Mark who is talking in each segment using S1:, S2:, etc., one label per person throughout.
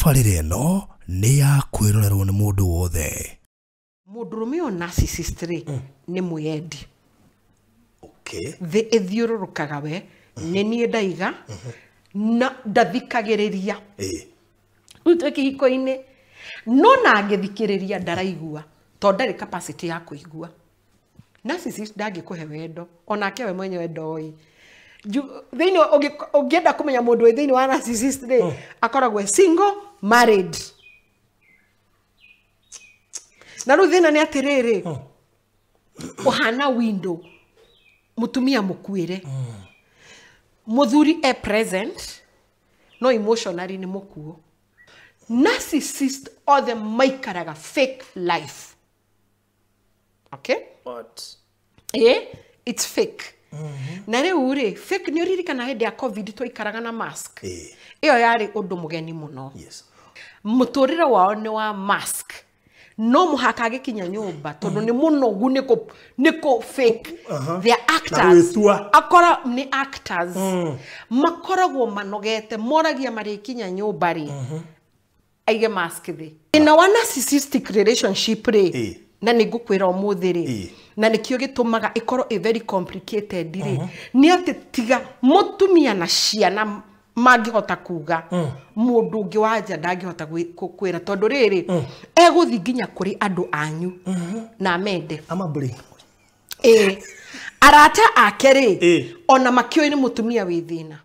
S1: Tabarĩra ĩno nĩ ya kwĩrorerwo nĩ mũndũ wothe.
S2: Mũndũrũme ũyũ narcissist rĩ nĩ mwĩyendi.
S1: Okay.
S2: Thĩ ĩthiũrũrũkaga we nĩ niĩ ndaiga na ndathikagĩrĩria. Rĩu twĩ kĩhiko-inĩ no na angĩthikĩrĩria ndaraigua tondũ ndarĩ capacity ya kũigua. Narcissist ndangĩkũhe wendo onake we mwenyewe ndoĩ. Thĩinĩ ũngĩenda kũmenya mũndũ wĩ thĩinĩ wa narcissist rĩ akoragwo e single married. Na rĩu thĩna nĩ atĩrĩrĩ ũhana window mũtumia mũkuĩre mũthuri e present no emotionally nĩ mũkuo. Narcissist othe maikaraga fake life. Okay?
S3: What?
S2: It's fake. Na rĩu rĩ fake nĩ ũririkana hĩndĩ ya COVID twaikaraga na mask. Ĩyo yarĩ ũndũ mũgeni mũno.
S1: Yes.
S2: Mũtũrĩre wao nĩ wa mask. No mũhaka agĩkinya nyũmba tondũ nĩ mũnogu nĩ kũ fake. They are actors. Akora nĩ actors. Makoragwo manogete moragia marĩkinya nyũmba rĩ aige mask thĩ. Thĩna wa narcissistic relationship rĩ na nĩ ngũkwĩra ũmũthĩ rĩ na nĩkĩo gĩtũmaga ĩkorwo ĩ very complicated rĩ nĩ atĩ tiga mũtumia na ciana mangĩhota kuga mũndũ ũngĩ wa nja ndangĩhota kwĩra tondũ rĩrĩ egũthiĩ nginya kũrĩ andũ anyu na amende. Arata ake rĩ ona makĩũĩ nĩ mũtumia wĩ thĩna.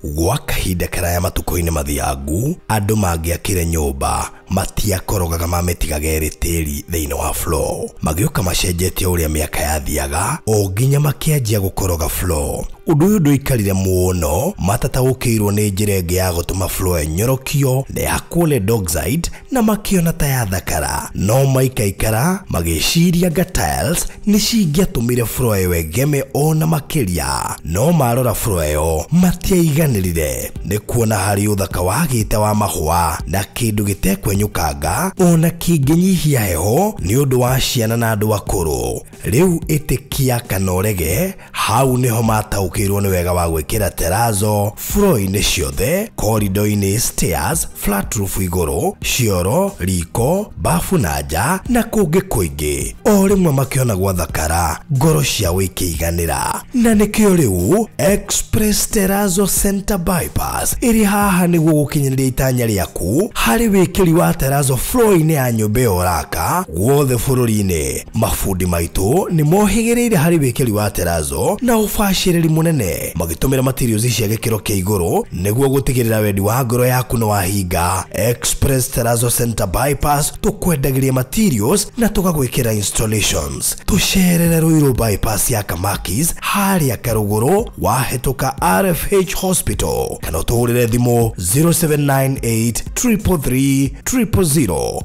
S1: Gwa kahinda karaya matukũ-inĩ mathiangu andũ mangĩakire nyũmba matiakorogaga mamĩtigaga ĩrĩ tĩri thĩinĩ wa floor. Magĩũka macenjetie ũrĩa mĩaka yathiaga o nginya makĩanjia gũkoroga floor. Ũndũ ũyũ ndũikarire mũno matataũkĩirwo nĩ njĩra ĩngĩ ya gũtũma floor ĩnyorokio na ya chlorine dioxide na makĩona ta yathakara. No maikaikara magĩciria nga tiles nĩ cingĩatũmire floor ĩyo ĩgeme ona makĩria. No marora floor ĩyo matiaiganĩrire nĩ kuona harĩ ũthaka wagĩte wa mahũa na kĩndũ gĩtekwenyũkanga ona kĩngĩnyihia heho nĩ ũndũ wa ciana na andũ akũrũ. Rĩu ĩtĩkia kana ũrege hau nĩho mataũkĩirwo nĩ wega wa gwĩkĩra terrazzo floor-inĩ ciothe, corridor-inĩ, stairs, flat roof igũrũ, cioro, riko, bafu na nja na kũngĩ kũingĩ. O rĩmwe makĩona gwathakara ngoro ciao ikĩiganĩra. Na nĩkĩo rĩu Express Terrazzo Center Bypass ĩrĩ haha nĩguo gũkinyanĩria itanya rĩaku harĩ wĩkĩri wa terrazzo floor-inĩ ya nyũmba ĩyo ũraka guothe bũrũri-inĩ. Mabundi maitũ nĩ mohĩgĩrĩire harĩ wĩkĩri wa terrazzo na ũbacĩrĩri mũnene magĩtũmĩra materials cia gĩkĩro kĩa igũrũ nĩguo gũtigĩrĩra wendi wa ngoro yaku nĩ wahinga. Express Terrazzo Center Bypass tũkwendagĩria materials na tũgagwĩkĩra installations. Tũcerere Ruiru Bypass ya Kamakis harĩa Karũgũrũ wahĩtũka RFH Hospital kana ũtũhũrĩre thimũ 0798 333 000.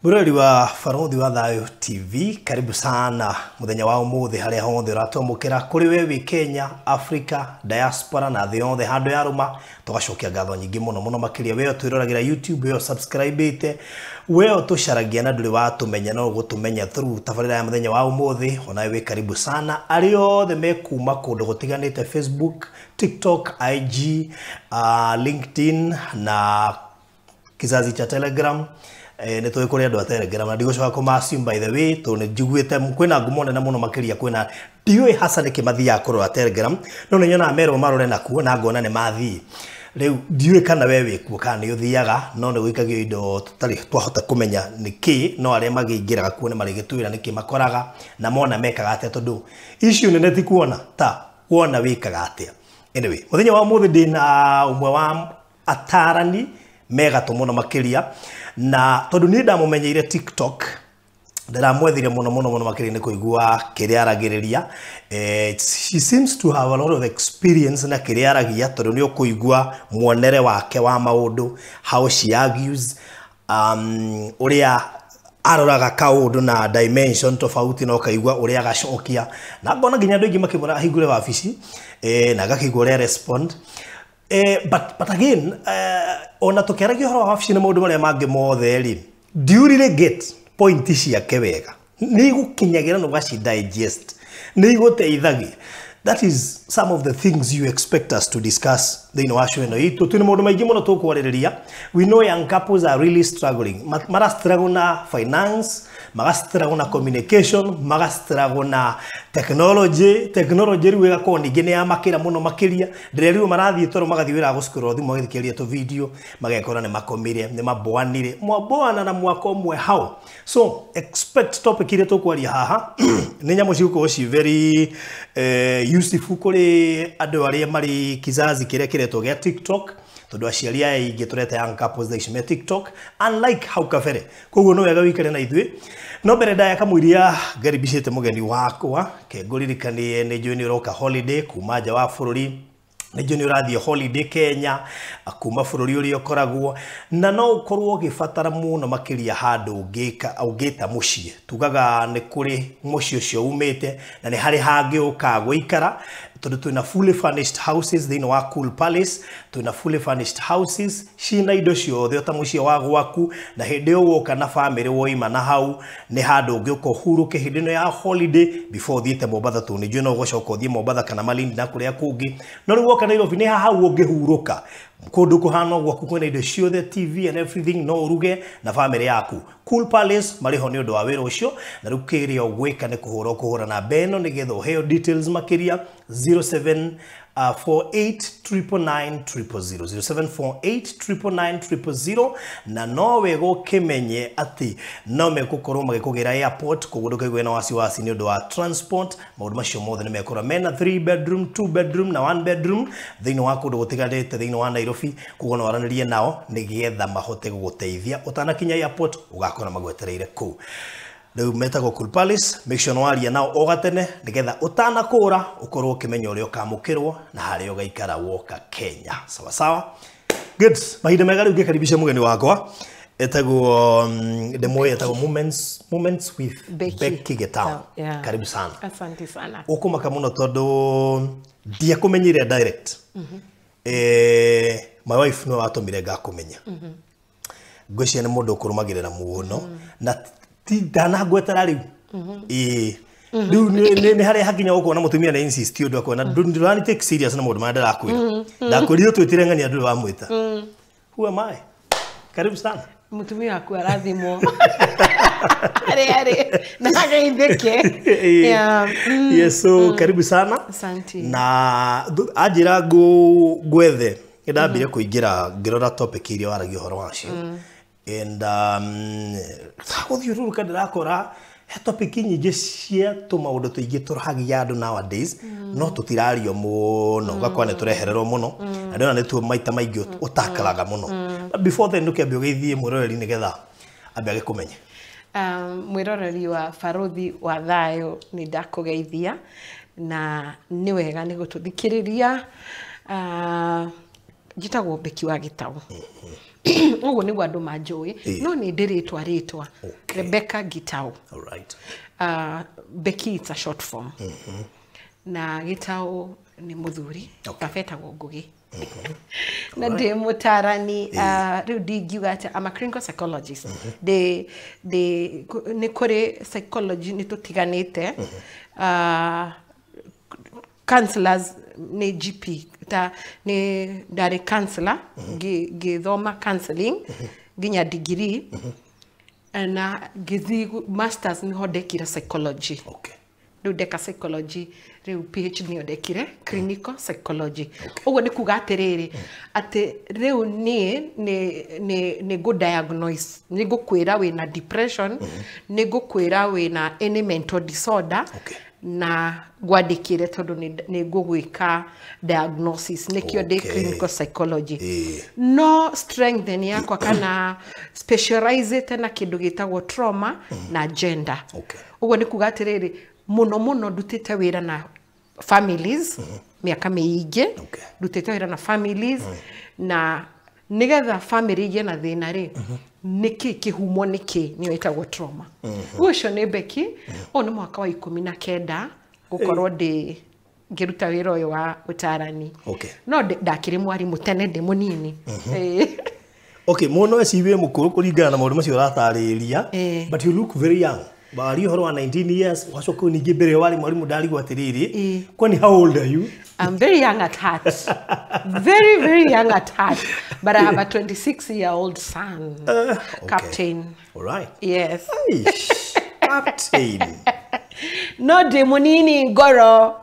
S1: Mũrori wa Barothi wa Thayo TV, karibu sana muthenya wa umuthi haria hothe ũratwamũkĩra kũrĩ we wĩ Kenya, Africa, diaspora na thĩ yothe handũ ya rũma. Tũgacokia ngatho nyingĩ mũno mũno makĩria we ũtwĩroragĩra YouTube, we ũsubscribĩte, we ũtũcaragia na ndũrĩ watũmenya no ũgũtũmenya through tabarĩra ya muthenya wa umuthi. Onawe wĩ karibu sana arĩa othe mekuma kũndũ gũtiganĩte Facebook, TikTok, IG, LinkedIn na kizazi cha Telegram. Nĩ tũĩ kũrĩ andũ a Telegram na ndigũcoka kũma-assume by the way tondũ nĩ njiguĩte kwĩna ngumo nene mũno makĩria kwĩna ndiũĩ hasa nĩkĩ mathiaga kũrora Telegram no nĩ nyonaga merwo marore nakuo na ngona nĩ mathiĩ. Rĩu ndiũĩ kana we wĩkuo kana nĩ ũthiaga no nĩ gũikagio indo tũtarĩ twahota kũmenya nĩkĩ no arĩa magĩingĩraga kuo nĩ marĩgĩtwĩra nĩkĩ makoraga na mona mekaga atĩa tondũ issue nene ti kuona ta wona wĩkaga atĩa. Anyway, mũthenya wa ũmũthĩ ndĩna ũmwe wa atarani megatũ mũno makĩria na tondũ niĩ ndamũmenyeire TikTok ndĩramwethire mũno mũno mũno makĩria nĩ kũigua kĩrĩa aragĩrĩria. She seems to have a lot of experience na kĩrĩa aragia tondũ nĩ ũkũigua muonere wake wa maũndũ, how she argues, ũrĩa aroraga kaũndũ na dimension tofauti na ũkaigua ũrĩa agacokia na ngona nginya andũ aingĩ makĩmwĩra ahingũre wabici na agakĩigua ũrĩa respond. But again, ona tũkĩaragia ũhoro wa wabici na maũndũ marĩa mangĩ mothe rĩ, do you really get point ciake wega? Nĩ igũkinyagĩra na ũgaci digest, nĩ igũteithagia. That is some of the things you expect us to discuss thĩinĩ wa show ĩno itũ. Twĩna maũndũ maingĩ mũno tũkwarĩrĩria. We know young couples are really struggling. Mara struggle na finance, maga struggle na communication, maga struggle na technology. Technology rĩu ĩgakorwo ningĩ nĩ yamakĩra mũno makĩria. Ndĩrerirwo marathiĩ toro magathiĩ wĩra gũscroll thimũ magĩthikĩrĩria tũ video, magekora nĩ makomire, nĩ maboanire. Mwaboana na mwaka ũmwe hau. So expect topic iria tũkwaria haha nĩ nyamũ cigũkorwo ci very useful kũrĩ andũ arĩa marĩ kizazi kĩrĩa kĩretwo gĩa TikTok, tondũ aciari aya aingĩ tũreta young couples thaa ici me TikTok unlike hau kabere. Koguo no wega wĩikare na ithuĩ. No mbere ndaya kamũiria ngaribicĩte mũgeni wakwa, ke ngũririkanie nĩ njũĩ nĩ ũroka holiday kuma nja wa bũrũri, nĩ njũĩ nĩ ũrathiĩ holiday Kenya kuma bũrũri ũrĩa ũkoragwo, na no ũkorwo ũgĩbatara mũno makĩria handũ ũngĩta mũciĩ. Tugaga nĩ kũrĩ mũciĩ ũcio umĩte na nĩ harĩ hangĩ ũkaga gũikara, tondũ twĩna fully furnished houses thĩinĩ wa Cool Palace, twĩna fully furnished houses cina indo ciothe ota mũciĩ wa gwaku, na hĩndĩ ĩyo woka na famĩlĩ woima na hau nĩ handũ ũngĩũka ũhurũke hĩndĩ ĩno ya holiday before ũthiĩte Mombatha, tondũ nĩ njũĩ no ũgũcoka ũthiĩ Mombatha kana Malindi na kũrĩa kũngĩ. No rĩu woka Nairobi nĩ hau ũngĩhurũka kũndũ kũhana gwaku kwĩna indo ciothe, TV and everything, no ũruge na famĩlĩ yaku. Cool Palace marĩ ho nĩ ũndũ wa wĩra ũcio, na rĩu kĩrĩa ũgwĩka nĩ kũhũra ũkũhũra namba ĩno nĩgetha ũheo details makĩria 07 48 999 000 0748 999 000, na no wega ũkĩmenye atĩ no megũkorwo magĩkũgĩra airport, koguo ndũkaigwe na wasiwasi nĩ ũndũ wa transport. Maũndũ macio mothe nĩ mekorwo mena 3 bedroom, 2 bedroom na 1 bedroom thĩinĩ wa kũndũ gũtiganĩte thĩinĩ wa Nairobi. Koguo no waranĩrie nao nĩgetha mahote gũgũteithia ũtanakinya airport, ũgakora magwetereire kũu. Rĩu metagwo Cool Palace. Make sure nĩwaria nao o gatene nĩgetha ũtanakũra ũkorwo ũkĩmenya ũrĩa ũkamũkĩrwo na harĩa ũgaikara woka Kenya. Sawa sawa. Good. Mahinda mega rĩu ngĩkaribisha mũgeni wakwa etagwo ndĩmũĩ etagwo Moments with
S2: Becky.
S1: Becky Gitau.
S2: Yeah.
S1: Karibu sana.
S2: Asante sana.
S1: Ũkũmaka mũno tondũ ndiakũmenyire direct. My wife nĩwe watũmire ngakũmenya. Ngwĩciria nĩ mũndũ ũkũrũmagĩrĩra mũno na ti ndanangwetera rĩu. Ĩĩ. Rĩu nĩ harĩa hakinya ũkona mũtumia nĩ insist ũndũ akona ndũrani take serious na maũndũ marĩa ndĩrakwĩra. Ndakwĩrire ũtwĩtire ng'ania ndũrĩ wamwĩta. Who am I? Karibu sana.
S2: Mũtumia waku arathimwo. Arĩ arĩ na ageithĩke. Yeah.
S1: Yes, so karibu sana.
S2: Asante.
S1: Na anjĩra ngwethe nĩndambire kũingĩra ngĩrora topic iria waragia ũhoro wacio. And gũthiũrũrũka ndĩrakora he topic nyingĩ cia tũmaũndũ tũingĩ tũrahagia andũ nowadays, no tũtirario mũno, ũgakora nĩ tũrehererwo mũno, na ndĩrona nĩtuo maita maingĩ ũtakaraga mũno. But before then ndũkĩambe ũgeithie mwĩroreri nĩgetha ambe agĩkũmenye.
S2: Mwĩroreri wa Baruthi wa Thayũ, nĩ ndakũgeithia na nĩ wega nĩ gũtũthikĩrĩria. Njĩtagwo Becky wa Gitau. Ũguo nĩguo andũ manjũĩ, no nĩ ndĩ rĩtwa Rebecca Gitau.
S1: All right.
S2: Becky it's a short form. Na Gitau nĩ mũthuri, baba etagwo Ngugi. Na ndĩ mũtarani, rĩu ndingiuga atĩ I'm a clinical psychologist. Ndĩ nĩ kũrĩ psychology nĩ tũtiganĩte. Counselors nĩ GP ta nĩ ndarĩ counselor ngĩthoma counseling nginya degree, na ngĩthiĩ masters nĩho ndekire psychology.
S1: Okay.
S2: Rĩu ndeka psychology, rĩu PhD nĩyo ndekire clinical psychology. Ũguo nĩ kuga atĩrĩrĩ atĩ rĩu niĩ nĩ ngũ diagnose, nĩ ngũkwĩra wĩna depression, nĩ ngũkwĩra wĩna any mental disorder, na ngwandĩkĩre tondũ nĩ ngũgwĩka diagnosis, nĩkĩo ndĩ clinical psychology. No strengthen yakwa kana specialized na kĩndũ gĩtagwo trauma na gender. Ũguo nĩ kuga atĩrĩrĩ mũno mũno ndutĩte wĩra na families mĩaka mĩingĩ, ndutĩte wĩra na families, na nĩgetha family ĩgĩe na thĩna rĩ, nĩkĩ kĩhumo nĩkĩ nĩyo ĩtagwo trauma. Ũcio nĩ Becky. Ũyũ nĩ mwaka wa 19 gũkorwo ndĩ ngĩruta wĩra ũyũ wa ũtarani. No ndakĩrĩ mwarimũ tene ndĩ mũnini.
S1: Okay, mũno eci wĩ mũkũrũ kũringana na maũndũ macio ũratarĩria, but you look very young. Waria ũhoro wa 19 years, wacoka ningĩ mbere ĩyo warĩ mwarimũ ndarigwo atĩrĩrĩ, kwani how old are you?
S2: I'm very young at heart. Very, very young at heart. But I have a 26-year-old son.
S1: Okay.
S2: Captain.
S1: All right.
S2: Yes.
S1: Aish, captain.
S2: No ndĩ mũnini ngoro.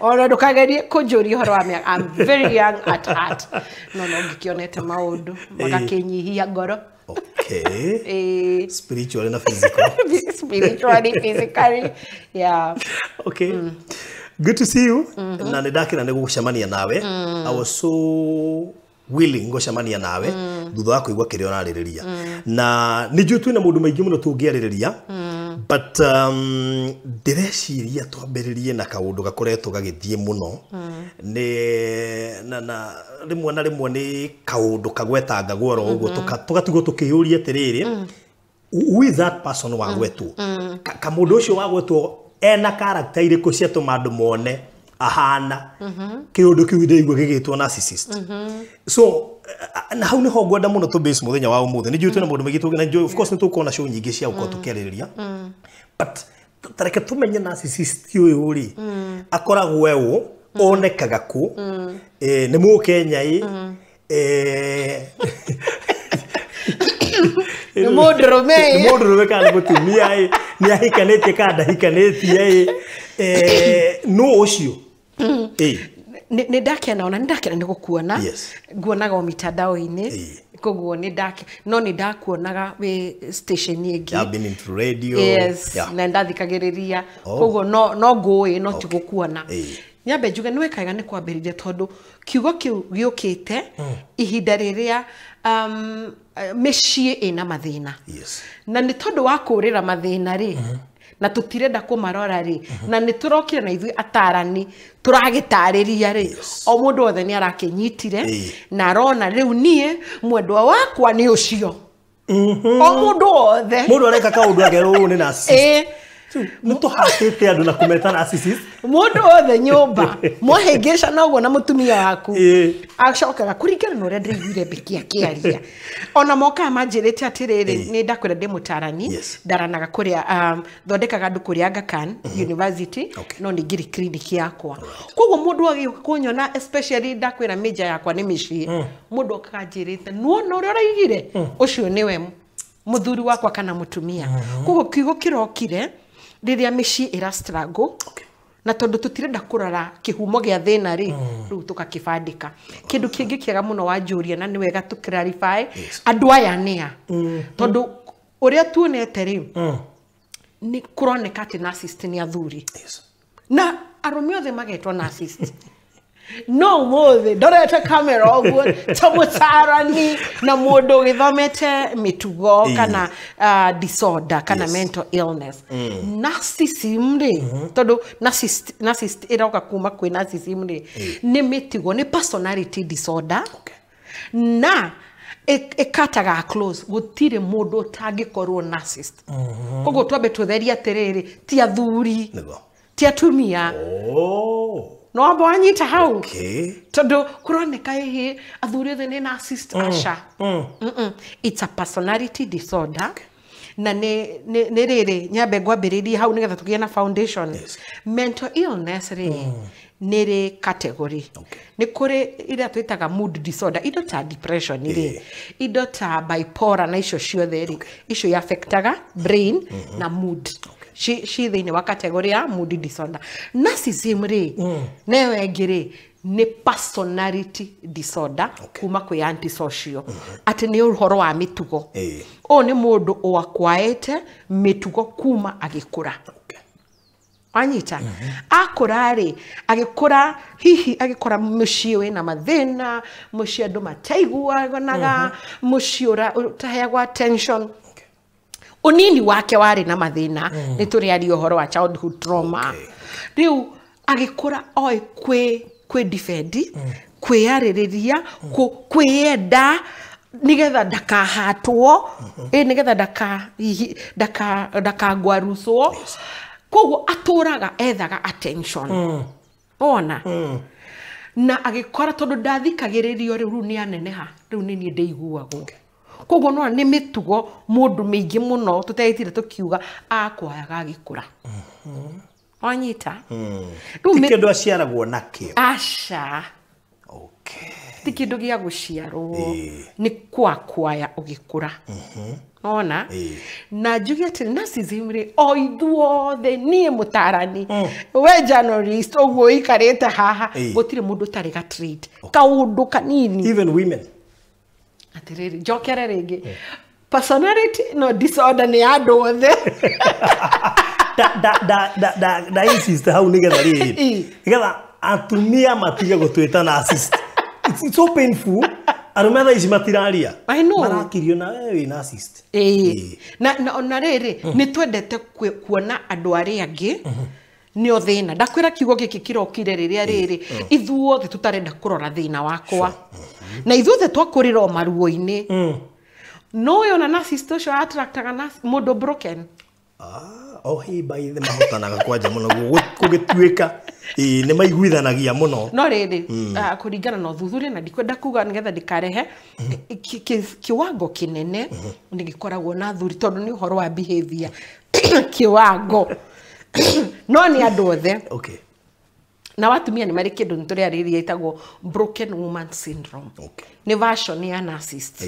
S2: Ona ndũkagerie kũnjũria ũhoro wa mĩaka. I'm very young at heart. No no ngĩkĩonete maũndũ magakĩnyihia ngoro.
S1: Okay. Spiritually na physical.
S2: Spiritually, physically. Yeah.
S1: Okay. Good to see you. Na nĩ ndakena nĩ gũcemania nawe. I was so willing gũcemania nawe thutha wa kũigua kĩrĩa ũrarĩrĩria. Na nĩ njũĩ twĩna maũndũ maingĩ mũno tũngĩarĩrĩria. But ndĩreciria twambĩrĩrie na kaũndũ gakoretwo gagĩthiĩ mũno. Nĩ na rĩmwe na rĩmwe nĩ kaũndũ kagwetangagwo oro ũguo tũgatigwo tũkĩyũria atĩrĩrĩ, who is that person wagwetwo? Kamũndũ ũcio wagwetwo ena character irĩkũ ciatũma andũ mone ahana kĩũndũ kĩu ndĩigua gĩgĩtwo narcissist. So na hau nĩho ngwenda mũno tũ base mũthenya wa ũmũthĩ. Nĩ njũĩ twĩna maũndũ maingĩ tũngĩ na njũĩ of course nĩ tũkuona show nyingĩ cia gũkorwo tũkĩarĩrĩria. But tareke tũmenye narcissist ũyũ rĩ, akoragwo e ũ, onekaga kũ, nĩ mũkenya ĩ,
S2: nĩ mũndũrũme
S1: ĩ, nĩ mũndũrũme kana nĩ mũtumia ĩ, nĩ ahikanĩtie kana ndahikanĩtie ĩ, nũ ũcio?
S2: Nĩ ndakena ona nĩ ndakena nĩ gũkuona. Nguonaga o mitandao-inĩ, koguo nĩ ndake no nĩ ndakuonaga wĩ station ĩngĩ.
S1: I've been into radio.
S2: Yes, na ndathikagĩrĩria. Koguo no ngũĩ no ti gũkuona. Nyambe njuge nĩ wekaga nĩ kwambĩrĩria tondũ kiugo kĩu gĩũkĩte ihinda rĩrĩa mĩciĩ ĩna mathĩna. Na nĩ tondũ wa kũũrĩra mathĩna rĩ, na tũtirenda kũmarora rĩ, na nĩ tũrokire na ithuĩ atarani tũragĩtarĩria rĩ, o mũndũ wothe nĩ arakĩnyitire na arona rĩu niĩ mwendwa wakwa nĩ ũcio. O mũndũ wothe.
S1: Mũndũ areka kaũndũ akerwo ũyũ nĩ narcissist. Nĩ tũhatĩte andũ na kũmeta narcissist.
S2: Mũndũ wothe nyũmba mwahĩngĩcana ũguo na mũtumia waku acokaga kũringana na ũrĩa ndĩraiguire Becky akĩaria. Ona mokaga manjĩrĩte atĩrĩrĩ, nĩ ndakwĩra ndĩ mũtarani, ndaranaga kũrĩa thondekaga andũ kũrĩa Aga Khan University, no nĩ ngiri clinic yakwa. Koguo mũndũ agĩũka kũnyona especially ndakwĩra major yakwa nĩ mĩciĩ, mũndũ okaga anjĩrĩte nĩwona ũrĩa ũraigire ũcio nĩwe mũthuri wakwa kana mũtumia. Koguo kiugo kĩrokire rĩrĩa mĩciĩ ĩra struggle, na tondũ tũtirenda kũrora kĩhumo gĩa thĩna rĩ, rĩu tũgakĩbandĩka. Kĩndũ kĩngĩ kĩega mũno wanjũria na nĩ wega tũ clarify andũ aya nĩa, tondũ ũrĩa tuonete rĩ, nĩ kũroneka atĩ narcissist nĩ athuri na arũme othe magetwo narcissist. No ũmũthĩ ndorete kamera ũguo ta mũtarani na mũndũ ũgĩthomete mĩtugo kana disorder kana mental illness. Narcissism rĩ, tondũ narcissist ĩroka kuma kwĩ narcissism rĩ, nĩ mĩtugo, nĩ personality disorder na ĩkataga close. Gũtirĩ mũndũ ũtangĩkorwo narcissist. Koguo twambe tũtherie atĩrĩrĩ, ti athuri ti atumia. No amba wanyita hau. Tondũ kũroneka hihi athuri othe nĩ narcissist. Aca. It's a personality disorder. Na nĩ rĩrĩ nyambe ngwambĩrĩrie hau nĩgetha tũgĩe na foundation. Mental illness rĩ nĩ rĩ category. Nĩ kũrĩ iria twĩtaga mood disorder, indo ta depression rĩ, indo ta bipolar na icio ciothe rĩ, icio affectaga brain na mood. Ci thĩinĩ wa category ya mood disorder. Narcissism rĩ, neyo ĩngĩ rĩ, nĩ personality disorder kuma kwĩ antisocial. Atĩ nĩ ũhoro wa mĩtugo. Ũyũ nĩ mũndũ ũakwaĩte mĩtugo kuma agĩkũra. Wanyita? Akũra rĩ, agĩkũra hihi agĩkora mũciĩ wĩna mathĩna, mũciĩ andũ mataiguanaga, mũciĩ ũtaheagwo attention. Ũnini wake warĩ na mathĩna, nĩ tũrĩaria ũhoro wa childhood trauma. Rĩu agĩkũra oĩ kwĩ defend, kwĩyarĩrĩria, kwĩyenda nĩgetha ndakahatwo, nĩgetha ndakangwarucwo. Koguo atũraga ethaga attention. Ona na agĩkora tondũ ndathikagĩrĩrio rĩu nĩ aneneha, rĩu nĩ niĩ ndĩiguagwo. Koguo no nĩ mĩtugo mũndũ mĩingĩ mũno tũteitire tũkiuga akwayaga agĩkũra. Wanyita?
S1: Ti kĩndũ aciaragwo nakĩo.
S2: Aca.
S1: Okay.
S2: Ti kĩndũ gĩa gũciarwo, nĩ kwakwaya ũgĩkũra. Ona? Na njuge atĩrĩ, narcissism rĩ, o ithuothe, niĩ mũtarani, we journalist ũguo ũikarĩte haha, gũtirĩ mũndũ ũtarĩ ga trait, kaũndũ kanini.
S1: Even women.
S2: Atĩrĩrĩ, njokere rĩngĩ. Personality no disorder nĩ ya andũ othe.
S1: Da insist hau nĩgetha rĩrĩ. Nĩgetha atumia matige gũtwĩta narcissist. It's so painful. Arũme thaa ici matiraria.
S2: I know.
S1: Marakirio na wewe wĩ narcissist.
S2: Na rĩrĩ, nĩ twendete kuona andũ arĩa angĩ nĩo thĩna. Ndakwĩra kiugo gĩkĩ kĩrokire rĩrĩa rĩrĩ, ithuothe tũtarenda kũrora thĩna wakwa. Na ithuothe twakũrĩra o maruo-inĩ. No ũyũ ona narcissist ũcio attractaga mũndũ broken.
S1: Oh, hey, by the mahotanaga kwanja mũno gũgĩtuĩka nĩ maiguithanagia mũno.
S2: No rĩrĩ, kũringana na ũthuthuria, na ndikwenda kuga nĩgetha ndikarehe kiwango kĩnene nĩ gĩkoragwo na athuri tondũ nĩ ũhoro wa behavior. Kiwango. No nĩ andũ othe.
S1: Okay.
S2: Na watumia nĩ marĩ kĩndũ nĩtũrĩarĩria ĩtagwo broken woman syndrome.
S1: Okay.
S2: Nĩ version ya narcissist.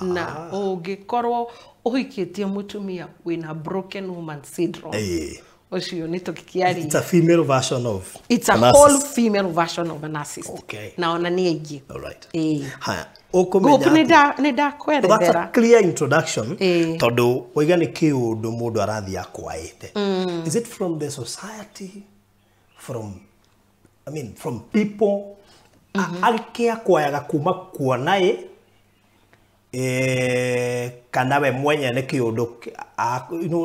S2: Na ũngĩkorwo ũhikĩtie mũtumia wĩna broken woman syndrome, ũcio nĩ tũkĩaria.
S1: It's a female version of
S2: It's a whole female version of a narcissist.
S1: Okay.
S2: Na ona nĩ aingĩ.
S1: All right. Haya, ũkũmenya
S2: nĩ ndakwerethera.
S1: That's a clear introduction. Tondũ waiga nĩ kĩũndũ mũndũ arathiĩ akwaĩte. Is it from the society? From, I mean, from people? Agĩkĩakwayaga kuma kuona ĩ kana we mwenye nĩ kĩũndũ,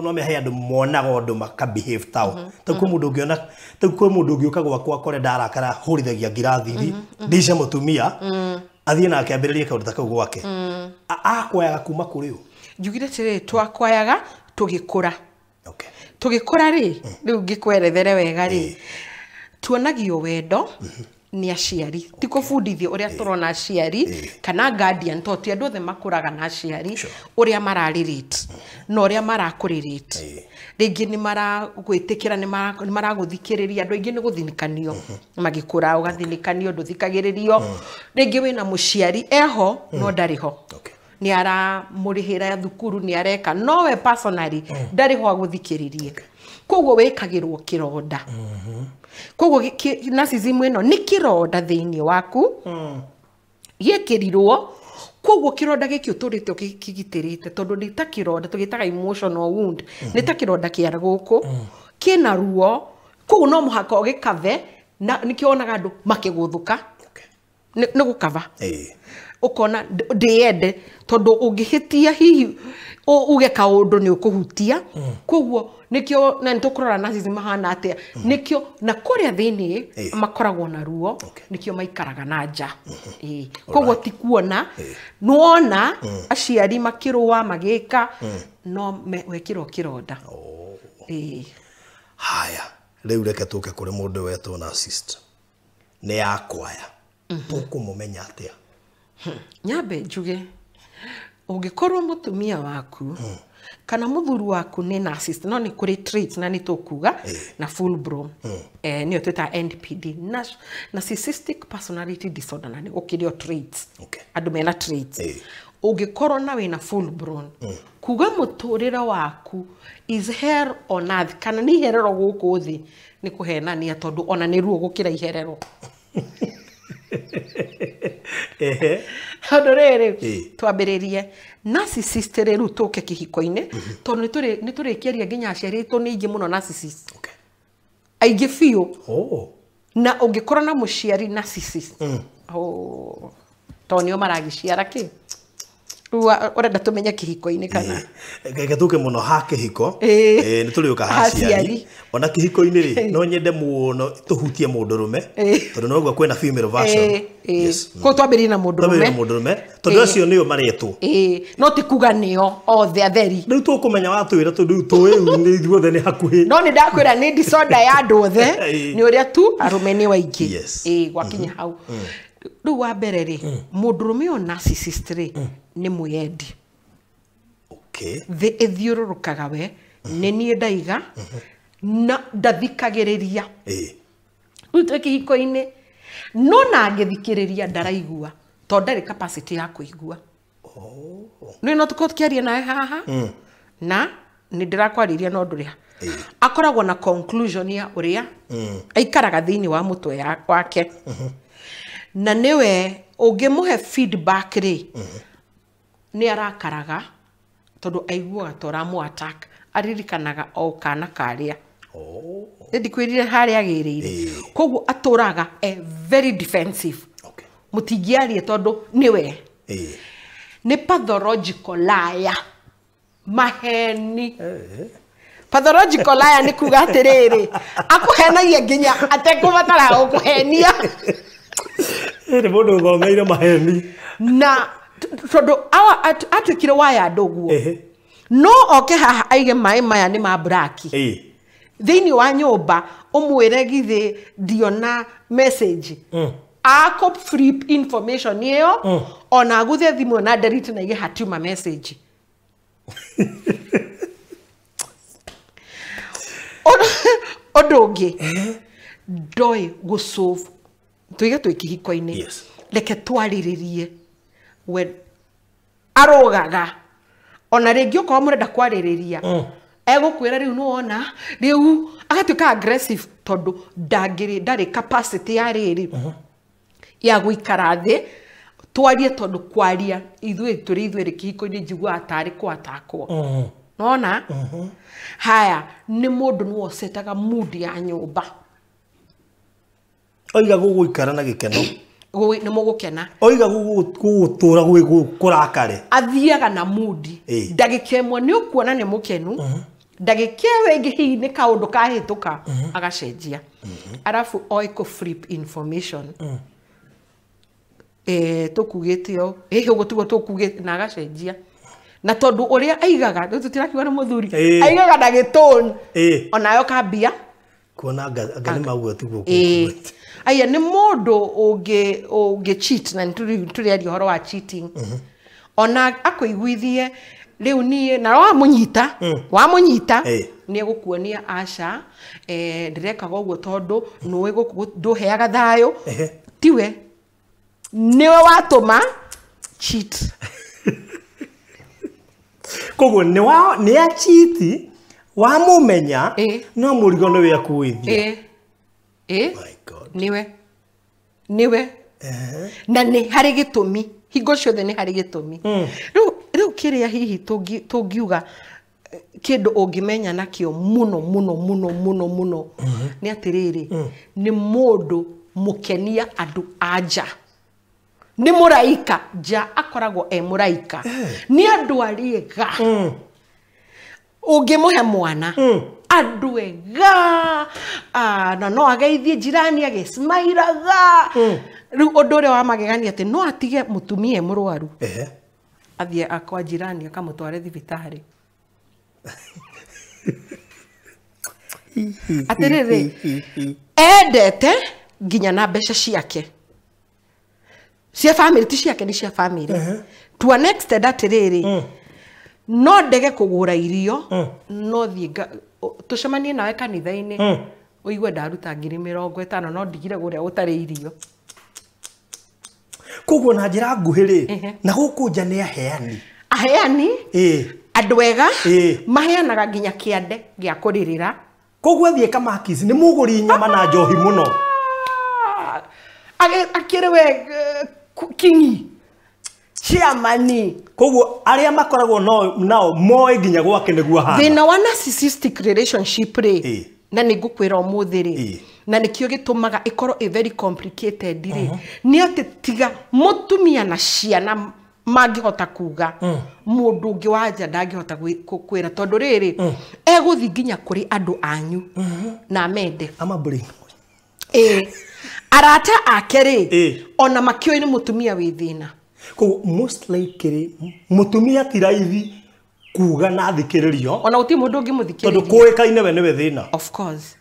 S1: no me he andũ monaga ũndũ maka behave tao. Ta kwĩ mũndũ ũngĩona, ta kwĩ mũndũ ũngĩũka gwakwa akore ndarakara hũrithagia ngirathi ndice mũtumia athiĩ nake ambĩrĩrie kaũndũ ta kau gwake. Akwayaga kuma kũrĩ ũ?
S2: Njugire atĩrĩrĩ, twakwayaga tũgĩkũra.
S1: Okay.
S2: Tũgĩkũra rĩ, rĩu ngĩkwerethere wega rĩ, tuonagio wendo nĩ aciari. Ti kũbundithio ũrĩa tũrona aciari kana guardian, tondũ ti andũ othe makũraga na aciari, ũrĩa mararelate na ũrĩa marakũrelate. Rĩngĩ nĩ maragwĩtĩkĩra, nĩ maragũthikĩrĩria. Andũ aingĩ nĩ gũthinĩkanio magĩkũra, ũgathinĩkanio, ndũthikagĩrĩrio. Rĩngĩ wĩna mũciari eho no ndarĩ ho. Nĩ aramũrĩhĩra thukuru, nĩ areka, no we personally ndarĩ ho agũthikĩrĩrie. Koguo wĩkagĩrwo kĩronda. Koguo narcissism ĩno nĩ kĩronda thĩinĩ waku gĩekĩrirwo. Koguo kĩronda gĩkĩ ũtũrĩte ũkĩgitĩrĩte, tondũ nĩ ta kĩronda tũgĩtaga emotional wound, nĩ ta kĩronda kĩa gũkũ kĩna ruo. Koguo no mũhaka ũgĩkave, na nĩkĩo wonaga andũ makĩgũthũka. Nĩ gũkava. Ũkona ndĩende, tondũ ũngĩhĩtia hihi uge kaũndũ nĩ ũkũhutia. Koguo nĩkĩo na nĩtũkũrora narcissism mahana atĩa, nĩkĩo na kũrĩa thĩinĩ makoragwo na ruo, nĩkĩo maikaraga na nja. Koguo ti kuona, nĩwona aciari makĩrũa magĩka, no wekĩrwo kĩronda.
S1: Haya, rĩu reke tũke kũrĩ mũndũ wetwo narcissist. Nĩ akwaya. Tũkũmũmenya atĩa?
S2: Nyambe njuge, ũngĩkorwo mũtumia waku kana mũthuri waku nĩ narcissist, no nĩ kũrĩ traits na nĩ tũkuga na full blown, nĩyo twĩtaga NPD, narcissistic personality disorder, na nĩ gũkĩrĩ o traits. Andũ mena traits. Ũngĩkorwo na wĩna full blown, kuga mũtũrĩre waku is hell on earth, kana nĩ iherero gũkũ thĩ, nĩ kũhenania, tondũ ona nĩ ruo gũkĩra iherero. Tondũ rĩrĩ, twambĩrĩrie narcissist rĩu tũke kĩhiko-inĩ, tondũ nĩ tũrĩkĩaria nginya aciari aitũ nĩ aingĩ mũno narcissist. Aingĩ biũ. Na ũngĩkorwo na mũciari narcissist, tondũ nĩo maragĩciara kĩ? Rĩu ũrenda tũmenye kĩhiko-inĩ kana?
S1: Reke tũke mũno ha kĩhiko. Nĩ tũrĩũka ha aciari. Ona kĩhiko-inĩ rĩ, no nyende mũno tũhutie mũndũrũme, tondũ noguo kwĩna female version. Yes.
S2: Koguo twambĩrĩrie na mũndũrũme.
S1: Twambĩrĩrie na mũndũrũme, tondũ acio nĩo maretwo.
S2: No ti kuga nĩo othe atheri.
S1: Rĩu tũkũmenya watwĩra, tondũ rĩu tũĩ rĩu nĩ ithuothe nĩ hakuhĩ.
S2: No nĩ ndakwĩra nĩ disorder ya andũ othe, nĩ ũrĩa tu arũme nĩo aingĩ. Gwakinya hau. Rĩu wa mbere rĩ, mũndũrũme ũyũ narcissist rĩ, nĩ mwĩyendi.
S1: Okay.
S2: Thĩ ĩthiũrũrũkaga we, nĩ niĩ ndaiga, na ndathikagĩrĩria. Rĩu twĩ kĩhiko-inĩ, no na angĩthikĩrĩria ndaraigua, tondũ ndarĩ capacity ya kũigua. Nĩ no tũkorwo tũkĩaria nawe haha, na nĩ ndĩrakwarĩria no ndũrĩ ha. Akoragwo na conclusion ya ũrĩa aikaraga thĩinĩ wa mũtwe wake. Na nĩwe ũngĩmũhe feedback rĩ, nĩ arakaraga tondũ aiguaga ta ũramũ attack, aririkanaga o kana karĩa. Ndikwĩrire harĩa agĩrĩire. Koguo atũraga e very defensive.
S1: Okay.
S2: Mũtingĩaria tondũ nĩwe. Nĩ pathological liar. Maheni. Pathological liar nĩ kuga atĩrĩrĩ, akũhenagia nginya atekũbatara gũkũhenia.
S1: Nĩ mũndũ ũthomeire maheni.
S2: Na tondũ atuĩkire waya andũ ũguo. No oke haha aige maĩ maya nĩ ma black. Thĩinĩ wa nyũmba ũmwĩre githĩ ndiona message. Akũ flip information ĩyo, ona agũthe thimũ na delete na ige hatiuma message. Ũndũ ũngĩ, ndoĩ gũsolve, tuige twĩ kĩhiko-inĩ, reke twarĩrĩrie. We arũgaga ona rĩngĩ okorwo mũrenda kwarĩrĩria, egũkwĩra rĩu nĩwona, rĩu agatuĩka aggressive tondũ ndarĩ capacity ya rĩrĩ ya gũikara thĩ twarie, tondũ kwaria ithuĩ tũrĩ ithuĩ kĩhiko-inĩ njiguaga tarĩ kwatakwo. Nona? Haya, nĩ mũndũ nĩwe ũcetaga mood ya nyũmba.
S1: Oiga gũgũikara na gĩkeno.
S2: Nĩ mũgũkena.
S1: Oiga gũgũtũra kũrakare.
S2: Athiaga na mood. Ndagĩka ĩmwe nĩ ũkuona nĩ mũkenu. Ndagĩka ĩyo ĩngĩ hihi nĩ kaũndũ kahĩtũka, agacenjia. Arabu oĩ kũ flip information. Tũkugĩte ũũ, hihi ũguo tiguo tũkugĩte, na agacenjia. Na tondũ ũrĩa aigaga, rĩu tũtirakiuga nĩ mũthuri, aigaga na gĩtone, onayo kambia.
S1: Kuona anga nĩ mauga tiguo kũkugĩte.
S2: Aya nĩ mũndũ ũngĩ cheat, na nĩ tũrĩaria ũhoro wa cheating. Ona akũiguithie rĩu niĩ, na wamũnyita, wamũnyita, nĩ egũkuonia aca, ndĩrekaga ũguo tondũ nĩũĩ gũkũ ndũheaga thayũ. Tiwe, nĩwe watũma cheat.
S1: Koguo nĩ achiti, wamũmenya, no mũrigo nĩwe akuithia. My God.
S2: Niwe. Niwe. Na nĩ harĩ gĩtũmi, hingo ciothe nĩ harĩ gĩtũmi. Rĩu kĩrĩa hihi tũngiuga kĩndũ ũngĩmenya nakĩo mũno mũno mũno mũno mũno nĩ atĩrĩrĩ, nĩ mũndũ mũkenia andũ a nja. Nĩ mũraika, nja akoragwo e mũraika. Nĩ andũ arĩega. Ũngĩmũhe mwana, andũ ega, na no ageithie jirani agĩsmairaga. Rĩu ũndũ ũrĩa wa magegania atĩ no atige mũtumia e mũrwaru. Athiĩ akwa jirani akamũtware thibitarĩ. Atĩrĩrĩ, endete nginya na mbeca ciake. Cia family, ti ciake nĩ cia family. To an extent atĩrĩrĩ, no ndege kũgũra irio, no thiĩ tũcemanie nawe kanitha-inĩ, ũigue ndaruta 50,000, no ndigire kũrĩa gũtarĩ irio.
S1: Koguo na njĩra nguhĩ rĩ, na gũkũ nja nĩ aheani.
S2: Aheani? Andũ ega, maheanaga nginya kĩande gĩa kũrĩrĩra.
S1: Koguo athiĩ Kamakis nĩ mũgũri nyama na njohi mũno.
S2: Akĩrĩ we kingi. Chairman.
S1: Koguo arĩa makoragwo nao moĩ nginya gwake nĩguo ahana.
S2: Thĩna wa narcissistic relationship rĩ, na nĩ ngũkwĩra ũmũthĩ rĩ, na nĩkĩo gĩtũmaga ĩkorwo ĩ very complicated rĩ, nĩ atĩ tiga mũtumia na ciana mangĩhota kuga, mũndũ ũngĩ wa nja ndangĩhota kwĩra, tondũ rĩrĩ, egũthiĩ nginya kũrĩ andũ anyu na amende.
S1: Amabũrĩ.
S2: Arata ake rĩ, ona makĩũĩ nĩ mũtumia wĩ thĩna.
S1: Koguo most likely mũtumia ti raithi kuga na thikĩrĩrio.
S2: Ona gũtirĩ mũndũ ũngĩmũthikĩrĩria.
S1: Tondũ kũĩkaine we nĩwe thĩna.
S2: Of course.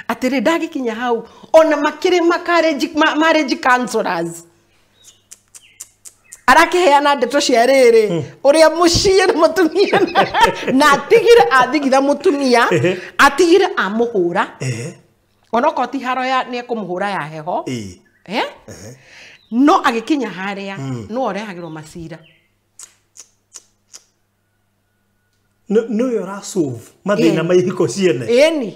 S2: Atĩrĩ ndagĩkinya hau, ona makĩrĩ marriage counselors. Arakiheana ndeto cia rĩrĩ ũrĩa mũciĩ na mũtumia na atigire athigitha mũtumia atigire amũhũra onokorwo ti haro ya nĩ ekũmũhũra ya heho no agĩkinya harĩa no ũrehagĩrwo macira
S1: nĩwe ũrasolve mathĩna ma ihiko ciene
S2: ĩni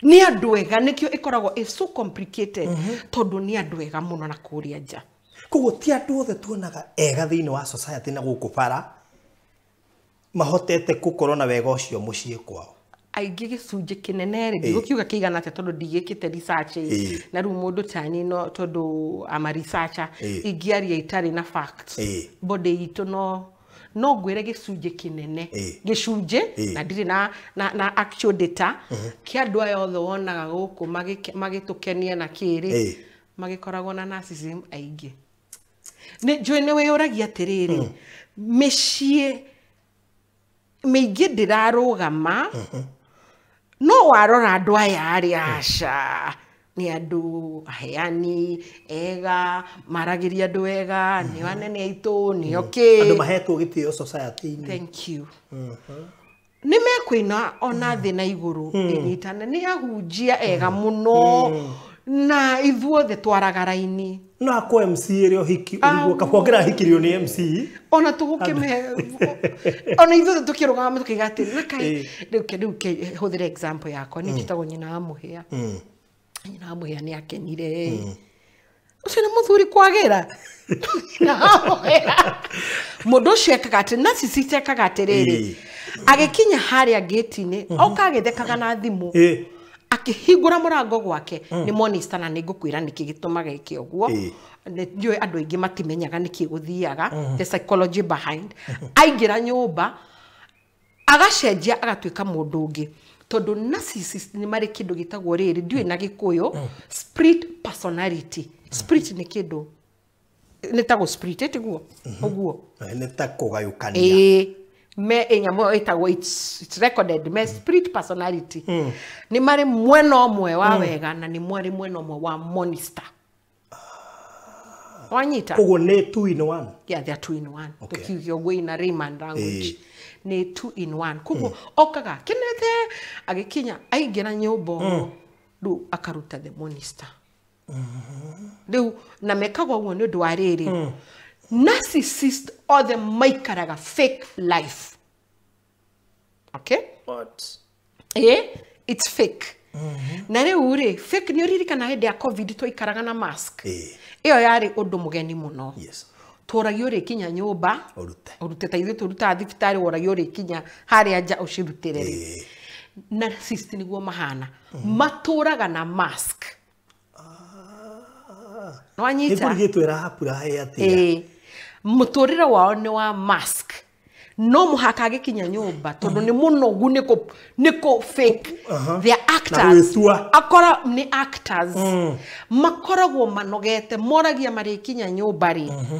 S2: nĩ andũ ega nĩkĩo ĩkoragwo ĩ so complicated tondũ nĩ andũ ega mũno na kũrĩa nja.
S1: Koguo ti andũ othe tuonaga ega thĩinĩ wa society na gũkũ bara mahotete gũkorwo na wega ũcio mũciĩ kwao.
S2: Aingĩ gĩcunjĩ kĩnene rĩ ndigũkiuga kĩigana atĩa tondũ ndigĩkĩte research na rĩu mũndũ tani no tondũ ama researcher ingĩaria itarĩ na facts body itũ no ngwĩre gĩcunjĩ kĩnene gĩcunjĩ na ndirĩ na actual data kĩa andũ aya othe wonaga gũkũ magĩtũkenia na kĩrĩ magĩkoragwo na narcissism aingĩ. Nĩ njũĩ nĩ wĩyũragia atĩrĩrĩ mĩciĩ mĩingĩ ndĩrarũgama no warora andũ aya arĩa aca nĩ andũ aheani ega maragĩria andũ ega nĩo anene aitũ nĩo kĩ
S1: andũ mahetwo gĩtĩo society-inĩ.
S2: Thank you. Nĩ mekwĩna ona thĩ na igũrũ ĩnyitane nĩ ahunjia ega mũno na ithuothe twaraga raini
S1: no akwo MC ĩrĩa ũhiki ũrigwo kabongera ahikirio nĩ MC
S2: ona tũgũkĩme ona ithuothe tũkĩrũgama tũkiuga atĩrĩ na kaĩ rĩu hũthĩre example yakwa niĩ njĩtagwo nyina wa Mũhĩa. Nyina wa Mũhĩa nĩ akenire ũcio nĩ mũthuri kwagĩra nyina wa Mũhĩa mũndũ ũcio ekaga atĩ narcissist ekaga atĩrĩrĩ agĩkinya harĩa gate-inĩ oka agĩthekaga na thimũ akĩhingũra mũrango gwake nĩ monista na nĩ ngũkwĩra nĩkĩ gĩtũmaga ĩke ũguo njũĩ andũ aingĩ matimenyaga nĩkĩ gũthiaga the psychology behind aingĩra nyũmba agacenjia agatuĩka mũndũ ũngĩ tondũ narcissist nĩ marĩ kĩndũ gĩtagwo rĩrĩ ndiũĩ na Gĩkũyũ split personality. Split nĩ kĩndũ nĩ tagwo split ĩtiguo ũguo
S1: nĩ ta kũgayũkania
S2: me ĩnyamũ ĩtagwo it's recorded me split personality nĩ marĩ mwena ũmwe wa wega na nĩ marĩ mwena ũmwe wa monster. Wanyita
S1: koguo nĩ 2 in 1.
S2: Yeah, they are 2 in 1. Tukiuga ũguo in a layman language nĩ 2 in 1. Koguo okaga kenete agĩkinya aingĩra nyũmba rĩu akaruta the monster rĩu na mekaga ũguo nĩ ũndũ wa rĩrĩ narcissist othe maikaraga fake life. Okay?
S1: What?
S2: It's fake. Na rĩu rĩ fake nĩ ũririkana hĩndĩ ya COVID twaikaraga na mask ĩyo yarĩ ũndũ mũgeni mũno.
S1: Yes.
S2: Tworagio ũrĩkinya nyũmba ũrute ta ithuĩ tũrutaga thibitarĩ woragio ũrĩkinya harĩa nja ũcirutĩre rĩ. Narcissist nĩguo mahana matũraga na mask. Nwanyita mũtũrĩre wao nĩ wa mask no mũhaka agĩkinya nyũmba tondũ nĩ mũnogu nĩ kũ fake they are actors akora nĩ actors makoragwo manogete moragia marĩkinya nyũmba rĩ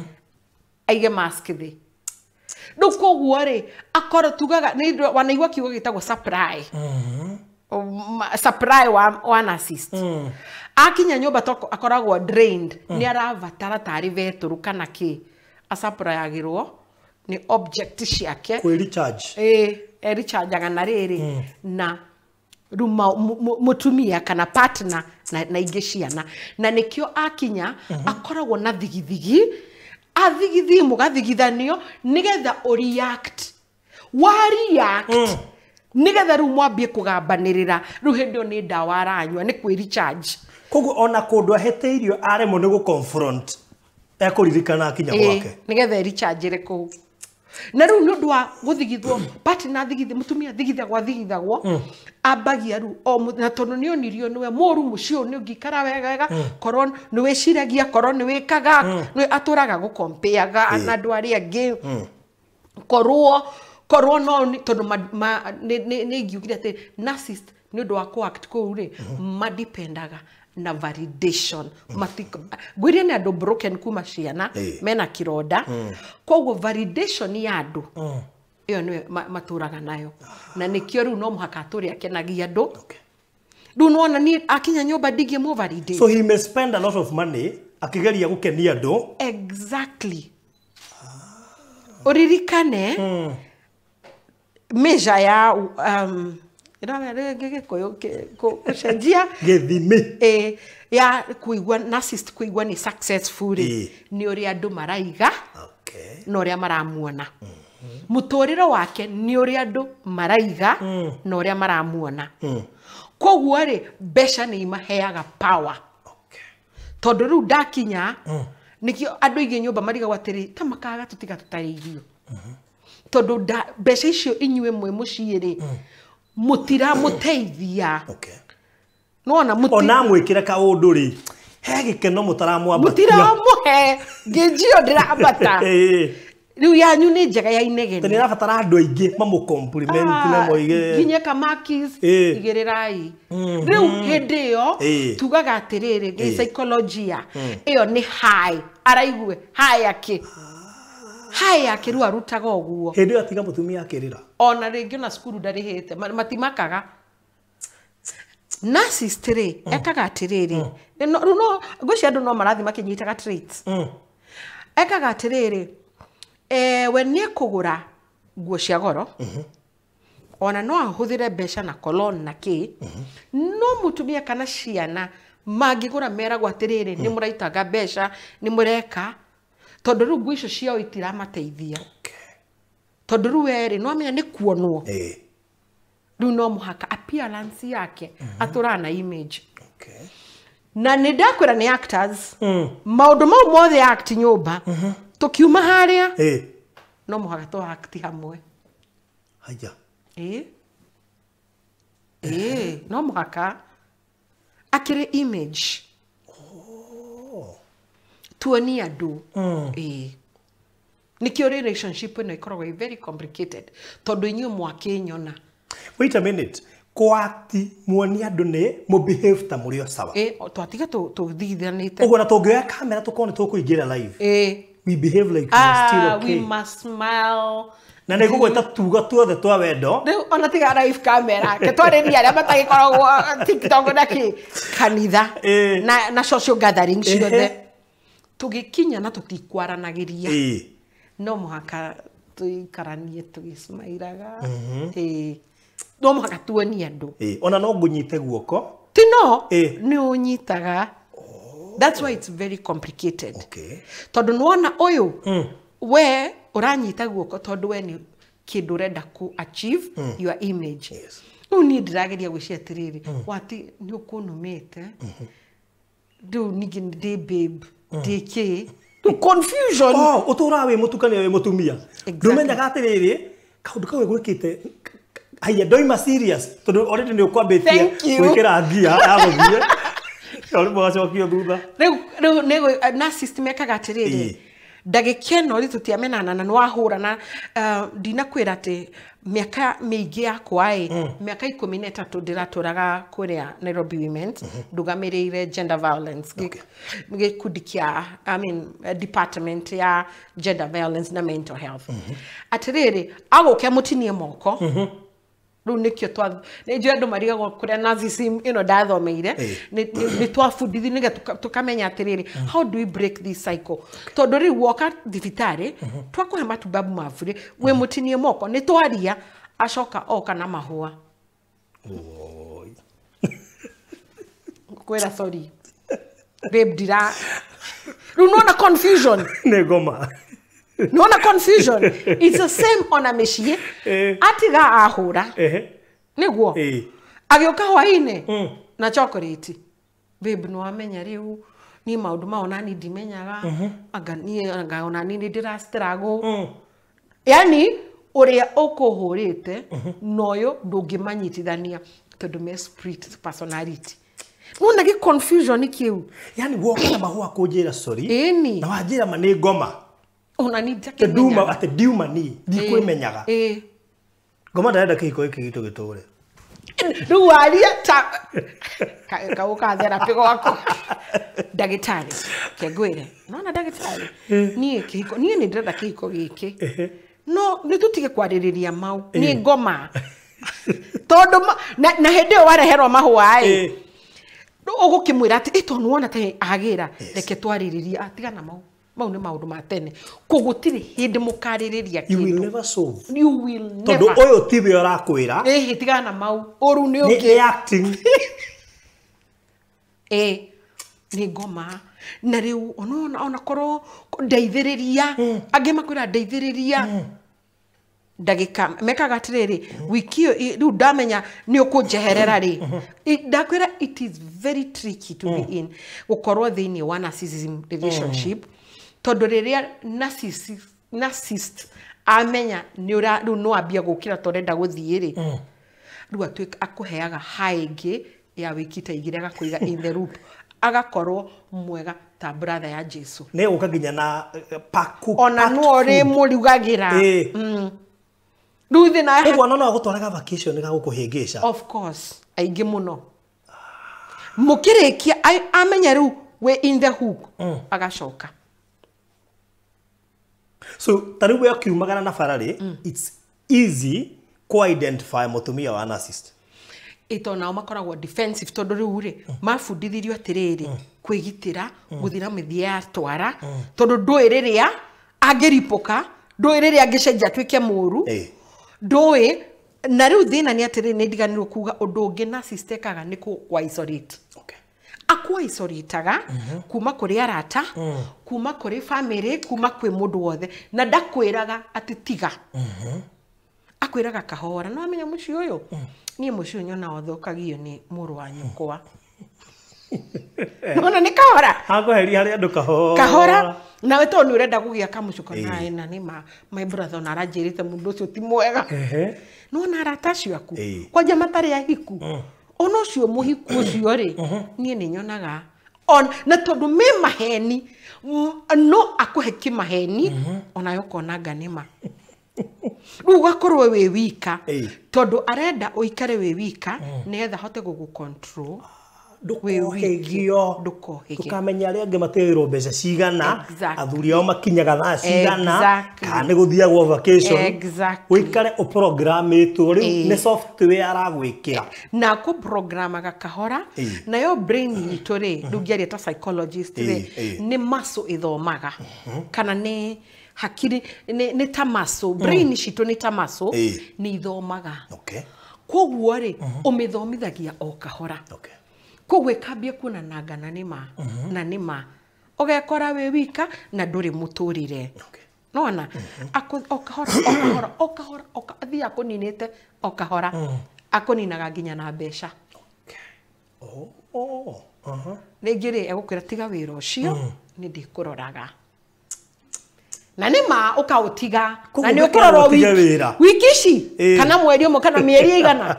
S2: aige mask thĩ rĩu koguo rĩ akora tugaga nĩ wanaigua kiugo gĩtagwo supply supply wa narcissist akinya nyũmba akoragwo drained nĩ arabatara tarĩ betũrũ kana kĩ acaprayagĩrwo nĩ object ciake
S1: kwĩ recharge
S2: rechargeaga na rĩrĩ na rĩu mũtumia kana partner na ingĩ ciana na nĩkĩo akinya akoragwo na thigithigi athigithigi mũgathigithanio nĩgetha ũreact wa react nĩgetha rĩu mwambie kũgambanĩrĩra rĩu hĩndĩ ĩyo nĩ ndawa aranyua nĩ kwĩ recharge.
S1: Koguo ona kũndũ ahĩtĩirio aremwo nĩ gũ confront ekũririkana akinya gwake
S2: nĩgetha recharge kũu na rĩu nĩ ũndũ wa gũthigithwo partner thigithie mũtumia thigithagwo athigithagwo ambagia rĩu o na tondũ nĩ onirio nĩwe mũru mũciĩ ũyũ nĩ ũngĩikara wega korwo nĩ wĩciragia korwo nĩ wĩkaga nĩ atũraga gũkompeaga na andũ arĩa angĩ korwo no tondũ nĩ ingiugire atĩ narcissist nĩ ũndũ wa kũ-act kũu rĩ madipendaga na validation ngwĩrie nĩ andũ broken kuma ciana mena kĩronda koguo validation ya andũ ĩyo nĩyo matũraga nayo na nĩkĩo rĩu no mũhaka atũre akenagia andũ rĩu nĩwona niĩ akinya nyũmba ndingĩmũ validate.
S1: So he may spend a lot of money Akigeria gukenia andu.
S2: Exactly. Uririkane measure ya gĩkũyũ gĩthimi ya kuigua narcissist kuigua ni successful ni ũrĩa andũ maraiga na ũrĩa maramuona. Mũtũrĩre wake ni ũrĩa andũ maraiga na ũrĩa maramuona. Koguo rĩ mbeca nĩ imaheaga power. Tondũ rĩu ndakinya nikio andũ aingĩ nyũmba marigagwo atĩrĩ ta makaga tũtiga tũtarĩ irio. Tondũ mbeca icio inyuĩ mwĩ mũciĩ rĩ mũtiramũteithia. Nĩwona
S1: ona mwĩkĩre kaũndũ rĩ he gĩkeno mũtaramwambatia.
S2: Mũtiramũhe ngĩnjio ndĩrambata. Rĩu yanyu nĩ njega ya inegene.
S1: Nĩ ĩrabatara andũ aingĩ mamũ compliment na moige
S2: nginya kamakis igĩrĩrai. Rĩu hĩndĩ ĩyo tugaga atĩrĩrĩ gĩ psychologia ĩyo nĩ high araigue high yake. High yake rĩu arutaga ũguo.
S1: Hĩndĩ ĩyo atiga mũtumia akĩrĩra.
S2: Ona rĩngĩ ona cukuru ndarĩhĩte matimakaga. Narcissist rĩ ekaga atĩrĩrĩ rĩu no ngwĩciria andũ no marathiĩ makĩnyitaga traits. Ekaga atĩrĩrĩ we nĩ ekũgũra nguo cia goro ona no ahũthĩre mbeca na cologne na kĩ no mũtumia kana ciana mangĩgũra meragwo atĩrĩrĩ nĩ mũraitanga mbeca nĩ mũreka tondũ rĩu nguo icio ciao itiramateithia. Tondũ rĩu werĩ no amenya nĩ kuonwo. Rĩu no mũhaka appearance yake atũraga na image. Na nĩ ndakwĩra nĩ actors maũndũ mau mothe act nyũmba tukiuma haria no mũhaka tũ act hamwe.
S1: Haya.
S2: No mũhaka akĩrĩ image. Tuonie andũ. Nĩkĩo relationship ĩno ĩkoragwo ĩ very complicated tondũ inyuĩ mwakĩnyona.
S1: Wait a minute. Kwati muonie andũ nĩ mũ behave ta mũrĩ o sawa.
S2: Twatiga tũthithanĩte.
S1: Ũguo na tũngĩoya kamera tũkorwo nĩ tũkũingĩra live. We behave like we're still okay.
S2: We must smile.
S1: Na nĩ ngũgwĩta tuga tuothe twa wendo.
S2: Rĩu ona tiga live camera ke twarĩria arĩa matagĩkoragwo TikTok na kĩ kanitha na social gathering ciothe. Tũgĩkinya na tũtikwaranagĩria. No mũhaka tũikaranie tũgĩsmairaga. No mũhaka tuonie andũ.
S1: Ona no ngũnyite guoko.
S2: Ti no nĩ ũnyitaga. That's why it's very complicated. Tondũ nĩwona ũyũ we ũranyita guoko tondũ we nĩ kĩndũ ũrenda ku achieve your image. Rĩu niĩ ndĩrageria gwĩciria atĩrĩrĩ wati nĩ ũkũnumĩte rĩu ningĩ ndĩ babe ndĩ kĩ rĩu confusion.
S1: Ũtũraga wĩ mũtukania wĩ mũtumia. Ndũmenyaga atĩrĩrĩ kaũndũ kau gwĩkĩte haya ndoima serious tondũ already nĩ ũkwambĩtie gwĩkĩra ngia ya gũthiĩ.
S2: Rĩu nĩ narcissist mekaga atĩrĩrĩ ndagĩka ĩno rĩ tũtiamenana na nĩwahũra na ndinakwĩra atĩ mĩaka mĩingĩ yakwa ĩ mĩaka 13 ndĩratũraga kũrĩa Nairobi Women's ndũgamĩrĩire gender violence gĩkundi kĩa I mean department ya gender violence na mental health. Atĩrĩrĩ agũke mũtinie moko. Rĩu nĩkĩo nĩ njũĩ andũ marigagwo kũrĩa narcissism ĩno ndathomeire nĩ twabundithio nĩgetha tũkamenya atĩrĩrĩ how do we break this cycle. Tondũ rĩu woka thibitarĩ twakũhe matibabu ma bure wĩ mũtinie moko nĩ twaria acoka oka na mahũa. Kwĩra sorry babe ndira rĩu nĩwona confusion.
S1: Nĩ ngoma.
S2: Nona confusion. It's the same ona mĩciĩ atiga ahũra nĩguo agĩũka hwainĩ na chocolate. Babe nĩwamenya rĩu niĩ maũndũ mao nani ndimenyaga anga niĩ anga ona niĩ nĩ ndĩra struggle. Yani ũrĩa ũkũhũrĩte na ũyũ ndũngĩmanyitithania tondũ me split personality. Nĩwona gĩ confusion kĩu.
S1: Yani woka na mahũa kũnjĩra sorry na wanjĩra ma nĩ ngoma.
S2: Ona ni ndakĩmenya
S1: atĩ ndiuma niĩ ndikwĩmenyaga. Ngoma ndarenda kĩhiko gĩkĩ gitũ gĩtũre.
S2: Rĩu waria ta kaũka therapy gwakwa. Ndagĩtarĩ kengwĩre nona ndagĩtarĩ niĩ kĩhiko niĩ nĩ ndĩrenda kĩhiko gĩkĩ no nĩ tũtige kwarĩrĩria mau nĩ ngoma tondũ na hĩndĩ ĩyo wareherwo mahũa ĩ Ũgũkĩmwĩra atĩ ĩ tondũ nĩwona ta agĩra reke twarĩrĩrie atigana mau mau nĩ maũndũ ma tene koguo gũtirĩ hĩndĩ mũkarĩrĩria
S1: You will
S2: kĩndũ.
S1: never solve.
S2: You will
S1: Tondũ
S2: never.
S1: ũyũ tiwe ũrakwĩra.
S2: Ĩhĩ tigana mau ũru nĩ
S1: Nĩ
S2: ũngĩ.
S1: acting.
S2: Ĩ nĩ ngoma na rĩu ona korwo ndeithĩrĩria angĩ makwĩra ndeithĩrĩria ndagĩka mekaga atĩrĩrĩ wiki ĩyo rĩu ndamenya nĩ ũkũnjeherera rĩ ndakwĩra it is very tricky to be in gũkorwo thĩinĩ wa narcissism relationship tondũ rĩrĩa narcissist amenya nĩ ũra rĩu no ambia gũkĩra ta ũrenda gũthiĩ rĩ rĩu atuĩka akũheaga high ĩngĩ ya wiki ta igĩrĩ agakũiga in the loop agakorwo mwega ta brother ya Jesu
S1: Nĩ gũka nginya na
S2: ona
S1: packed
S2: no ũrĩ
S1: food.
S2: mũrugagĩra rĩu thĩna
S1: Koguo ona no agũtwaraga vacation ga gũkũhĩngĩca.
S2: Of course aingĩ mũno mũkĩrĩkia amenya rĩu wĩ in the hook agacoka.
S1: So ta rĩu we ũkiumagara na bara rĩ, it's easy kũ identify mũtumia wa narcissist.
S2: Ĩto nao makoragwo defensive tondũ rĩu rĩ mabundithirio atĩrĩrĩ kwĩgitĩra gũthiĩ na mĩthiĩ ya twara tondũ ndũĩ rĩrĩa angĩripũka ndũĩ rĩrĩa angĩcenjia atuĩke mũru ndũĩ na rĩu thĩna nĩ atĩrĩrĩ nĩ ndiganĩrwo kuga ũndũ ũngĩ narcissist ekaga nĩ kũ isolate.
S1: Okay.
S2: Akwa isolataga kuma kũrĩ arata kuma kũrĩ family kuma kwĩ mũndũ wothe na ndakwĩraga atĩ tiga akwĩraga kahora no amenya mũciĩ ũyũ niĩ mũciĩ ũyũ nyona ũthũkagio nĩ mũrũ wa nyũkwa nona nĩ kahora
S1: akweheria harĩ andũ kahora
S2: kahora nawe tondũ nĩ ũrenda kũgĩa kamũcuko naĩ na nĩ ma my brother ona aranjĩrĩte mũndũ ũcio ti mwega nĩwona arata acio aku kwanja matarĩ ahiku ona ũcio mũhiku ũcio rĩ niĩ nĩ nyonaga na tondũ me maheni no akũhe kĩmaheni onawe ũkona nga nĩ ma rĩu ũgakorwo wĩ wika tondũ arenda ũikare wĩ wika nĩgetha ahote gũgũ control
S1: ndũkohĩgio ndũkamenya arĩa angĩ matigagĩrwo mbeca cigana athuri ao makinyaga thaa cigana kana nĩ gũthiagwo vacation ũikare ũprogramĩtwo rĩu nĩ software aragwĩkĩra
S2: na kũprogramaga kahora nayo brain itũ rĩ rĩu ngĩaria ta psychologist rĩ nĩ muscle ĩthomaga kana nĩ hakiri nĩ ta muscle brain citũ nĩ ta muscle nĩ ithomaga koguo rĩ ũmĩthomithagia o kahora koguo ĩkambia kuona nanga na nĩ ma na nĩ ma ũgekora wĩ wika na ndũrĩ mũtũrĩre nona o kahora o kahora o kahora athiĩ akũninĩte o kahora akũninaga nginya na mbeca rĩngĩ rĩ egũkwĩra tiga wĩra ũcio nĩ ndĩkũroraga na nĩ ma ũkaũtiga na nĩ ũkũrorwo wiki ici kana mweri ũmwe kana mĩeri ĩigana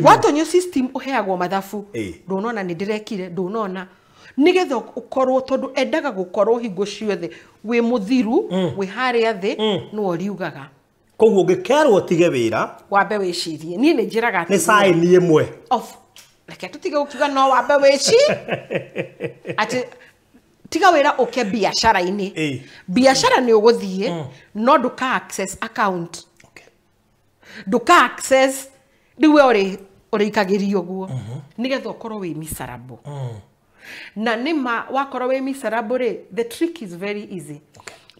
S2: watonyo system ũheagwo mathabu ndũnona nĩ ndĩrekire ndũnona nĩgetha ũkorwo tondũ endaga gũkorwo hingo ciothe wĩ mũthiru wĩ harĩa thĩ no ũriugaga
S1: koguo ũngĩkerwo ũtige wĩra
S2: wambe wĩcirie niĩ nĩ njĩraga
S1: nĩ sign ĩmwe
S2: reke tũtige gũkiuga no wambe wĩci atĩ tiga wĩra ũke biacara-inĩ biacara nĩ ũgũthiĩ no ndũka access account ndũka access rĩu we ũrĩikagĩrio ũguo nĩgetha ũkorwo wĩ miserable na nĩ ma wakorwo wĩ miserable rĩ the trick is very easy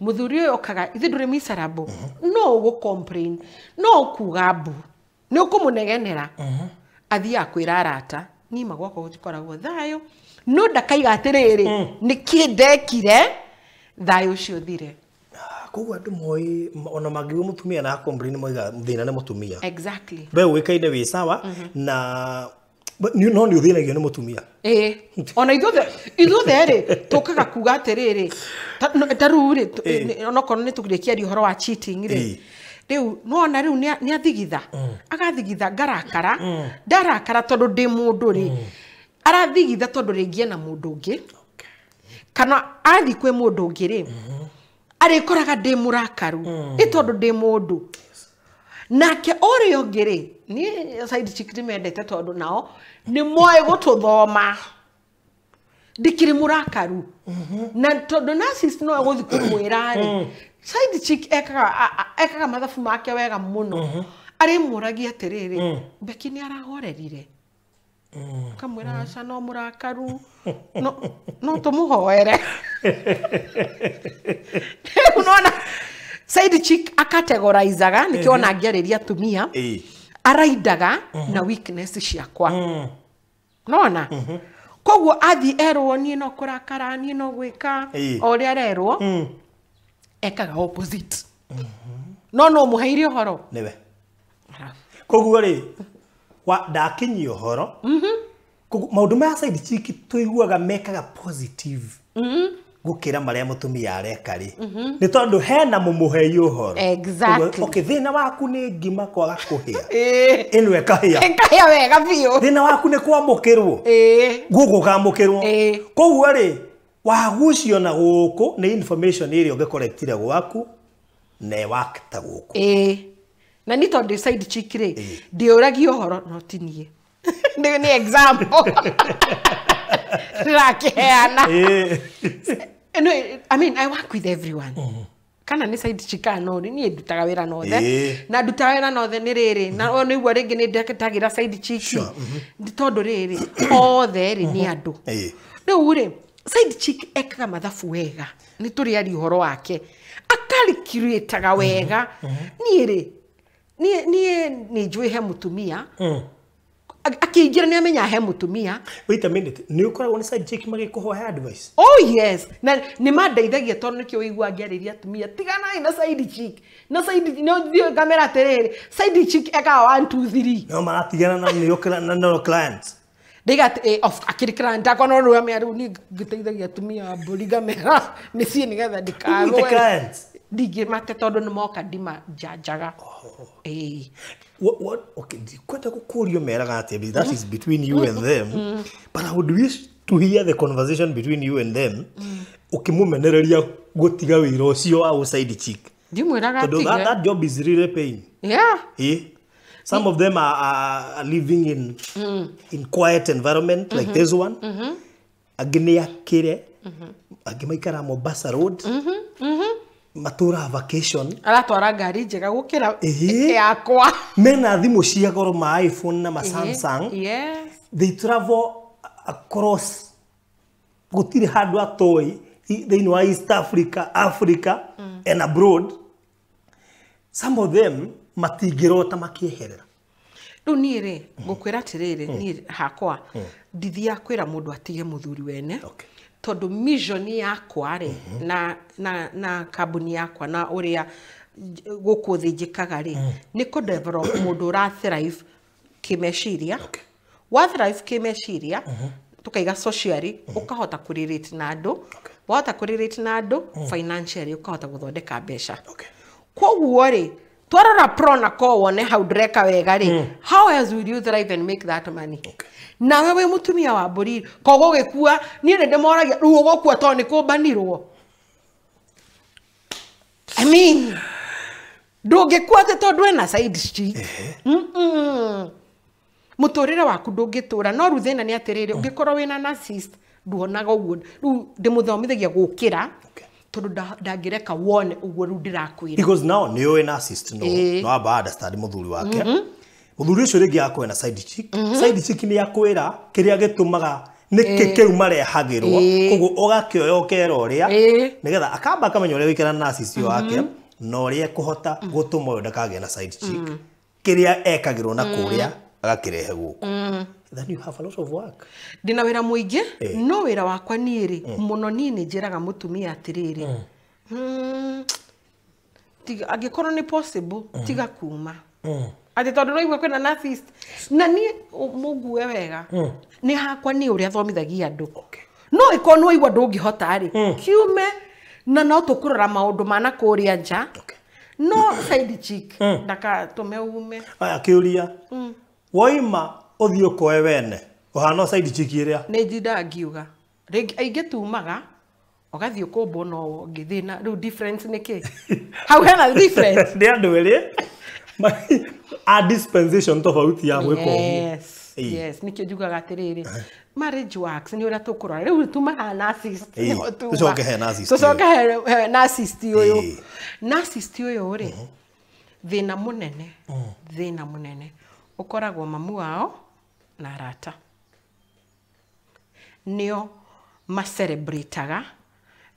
S2: mũthuri ũyũ okaga ithuĩ ndũrĩ miserable no ũgũ complain no ũkuga mbu nĩ ũkũmũnegenera athiĩ akwĩra arata niĩ ma gwakwa gũtikoragwo thayũ no ndakaiga atĩrĩrĩ nĩ kĩ ndekire thayũ ũcio ũthire
S1: koguo andũ moĩ ona mangĩigua mũtumia na complain moiga thĩna nĩ mũtumia
S2: exactly
S1: we ũĩkaine wĩ sawa na no nĩ ũthĩnagio nĩ mũtumia
S2: ĩĩ ona ithuothe rĩ tũkaga kuga atĩrĩrĩ ta rĩu rĩ onokorwo nĩ tũkĩrĩkia ũhoro wa cheating rĩ rĩu nĩwona rĩu nĩ athigitha agathigitha ngarakara ndarakara tondũ ndĩ mũndũ rĩ arathigitha tondũ rĩngĩ ena mũndũ ũngĩ kana athiĩ kwĩ mũndũ ũngĩ rĩ arĩkoraga ndĩ mũrakaru ĩ tondũ ndĩ mũndũ nake ũrĩa ũngĩ rĩ niĩ side chick ndĩmendete tondũ nao nĩ moĩ gũtũthoma ndikĩrĩ mũrakaru na tondũ narcissist no egũthiĩ kũmwĩra rĩ side chick ekaga mathabu make wega mũno arĩmũragia atĩrĩrĩ Becky nĩ arahorerire Kamwĩra aca no mũrakaru no tũmũhoere. Unaona side chick akategorizaga nikio ona angĩarĩria atumia araindaga na weakness ciakwa. Nona koguo athi erwo niĩ no kũrakara niĩ no gwĩka o ũrĩa arerwo ekaga opposite. No no mũheire ũhoro
S1: nĩwe. Koguo rĩ wa ndakinyia ũhoro koguo maũndũ ma side chick tũiguaga mekaga positive gũkĩra marĩa mũtumia areka rĩ nĩ tondũ hena mũmũhei ũhoro.
S2: Exactly.
S1: Okay, thĩna waku nĩ ngima kwaga kũhĩa ĩno ĩkahĩa
S2: ĩkahĩa wega biũ.
S1: Thĩna waku nĩ kwamũkĩrwo gũkũ ũkamũkĩrwo. Koguo rĩ wagucio na gũkũ nĩ information ĩrĩa ũngĩkorektire gwaku na ĩwakta gũkũ.
S2: Na nĩ tondũ side chick rĩ ndĩũragia ũhoro no ti niĩ. Nĩ example ndĩrakĩheana. No, I mean, I work with everyone. Kana nĩ side chick no niĩ ndutaga wĩra nothe. Na ndutaga wĩra nothe nĩ rĩrĩ na nĩguo rĩngĩ nĩ ndetagĩra side chick. Tondũ rĩrĩ othe rĩ nĩ andũ. Rĩu rĩ side chick ekaga mathabu wega nĩ tũrĩ ari ũhoro wake akalculataga wega. Niĩ rĩ niĩ nĩ njũĩ he mũtumia akĩingĩra nĩ amenya he mũtumia.
S1: Wait a minute, nĩ ũkoragwo nĩ side chick magĩkũhoya advice?
S2: Oh yes, na nĩ mandeithagia tondũ nĩkĩo ũigua ngĩarĩria atumia tiganai na side chick na side no thiĩ ngamera atĩrĩrĩ side chick ekaga 1 2 3
S1: no maratigana na nĩ no clients
S2: ndiga akĩrĩ client akwa no rĩu amenya rĩu niĩ ngĩteithagia atumia mbũri ngamera mĩciĩ nĩgetha ndikarũe ndingĩmate tondũ nĩ moka ndimanjanjaga.
S1: What okay, ndikwenda gũkũrio meraga atĩa, that is between you and them, but I would wish to hear the conversation between you and them ũkĩmũmenereria gũtiga wĩra ũcio wa side chick.
S2: Ndimwĩraga atige.
S1: Tondũ that job is really paying.
S2: Yeah.
S1: Some of them are living in quiet environment like this one. Angĩ nĩ akĩre, angĩ maikara Mombasa Road. Matura vacation.
S2: Aratwara ngari njega gũkĩra yakwa.
S1: Mena thimũ cia goro ma iPhone na ma Samsung.
S2: Yes.
S1: They travel across gũtirĩ handũ atoĩ thĩinĩ wa East Africa, Africa and abroad. Some of them matingĩrota makĩeherera.
S2: Rĩu niĩ rĩ ngũkwĩra atĩrĩrĩ niĩ hakwa ndithiaga kwĩra mũndũ atige mũthuri wene. Tondũ mission yakwa rĩ na kambuni yakwa na ũrĩa gũkũ thĩ njĩkaga rĩ nĩ kũ develop mũndũ ũra thrive kĩmeciria. Wa thrive kĩmeciria tũkaiga socially ũkahota kũrelate na andũ, wahota kũrelate na andũ financially ũkahota gũthondeka mbeca. Koguo rĩ twarora pro na ko wone hau ndĩreka wega rĩ how else will you thrive and make that money? Nawe wĩ mũtumia wa mbũri koguo gĩkua niĩ nĩ ndĩmoragia rĩu ũgũkua tondũ nĩ kũmbanirwo. I mean ndũngĩkua atĩ tondũ wĩna side chick. Mũtũrĩre waku ndũngĩtũra no rĩu thĩna nĩ atĩrĩrĩ ũngĩkorwo wĩna narcissist nduonaga ũguo. Rĩu ndĩmũthomithagia gũkĩra tondũ ndangĩreka wone ũguo rĩu ndĩrakwĩra.
S1: Because now nĩ ũĩ narcissist no amba understand mũthuri wake. Mũthuri ũcio rĩngĩ akwĩra na side chick. Side chick nĩ akwĩra kĩrĩa gĩtũmaga nĩkĩ kĩu marehagĩrwo koguo ũgakĩoya ũkera ũrĩa nĩgetha akamba akamenya ũrĩa gũikara na narcissist wake na ũrĩa ekũhota gũtũma ũyũ ndakagĩe na side chick kĩrĩa ekagĩrwo na kũrĩa agakĩrehe gũkũ. Then you have a lot of work.
S2: Ndĩna wĩra mũingĩ no wĩra wakwa niĩ rĩ mũno niĩ nĩ njĩraga mũtumia atĩrĩrĩ tiga angĩkorwo nĩ possible tiga kuma atĩ tondũ noigua kwĩna narcissist na niĩ mũngue wega nĩ hakwa niĩ ũrĩa thomithagia andũ. No ĩkorwo nĩ waigua ndũngĩhota rĩ kiume na no tũkũrora maũndũ ma na kũrĩa nja no side chick ndakatũme ume.
S1: Aya kĩũria woima ũthiĩ ũkoe wene ũhana side chick ĩrĩa
S2: nĩ njindaga ngiuga rĩngĩ aingĩ tumaga ũgathiĩ ũkũmbwo no ũngĩ thĩna rĩu difference nĩ kĩ hau hena difference
S1: nĩ andũ erĩ a dispensation tofauti ya gwĩka ũguo.
S2: Yes, yes, nĩkĩo njugaga atĩrĩrĩ marriage works nĩ ũrĩa tũkũrora rĩu tumaga narcissist
S1: tũcoke he narcissist
S2: tũcoke he narcissist ũyũ narcissist ũyũ rĩ thĩna mũnene ũkoragwo mamu wao na arata. Nĩo macelebrataga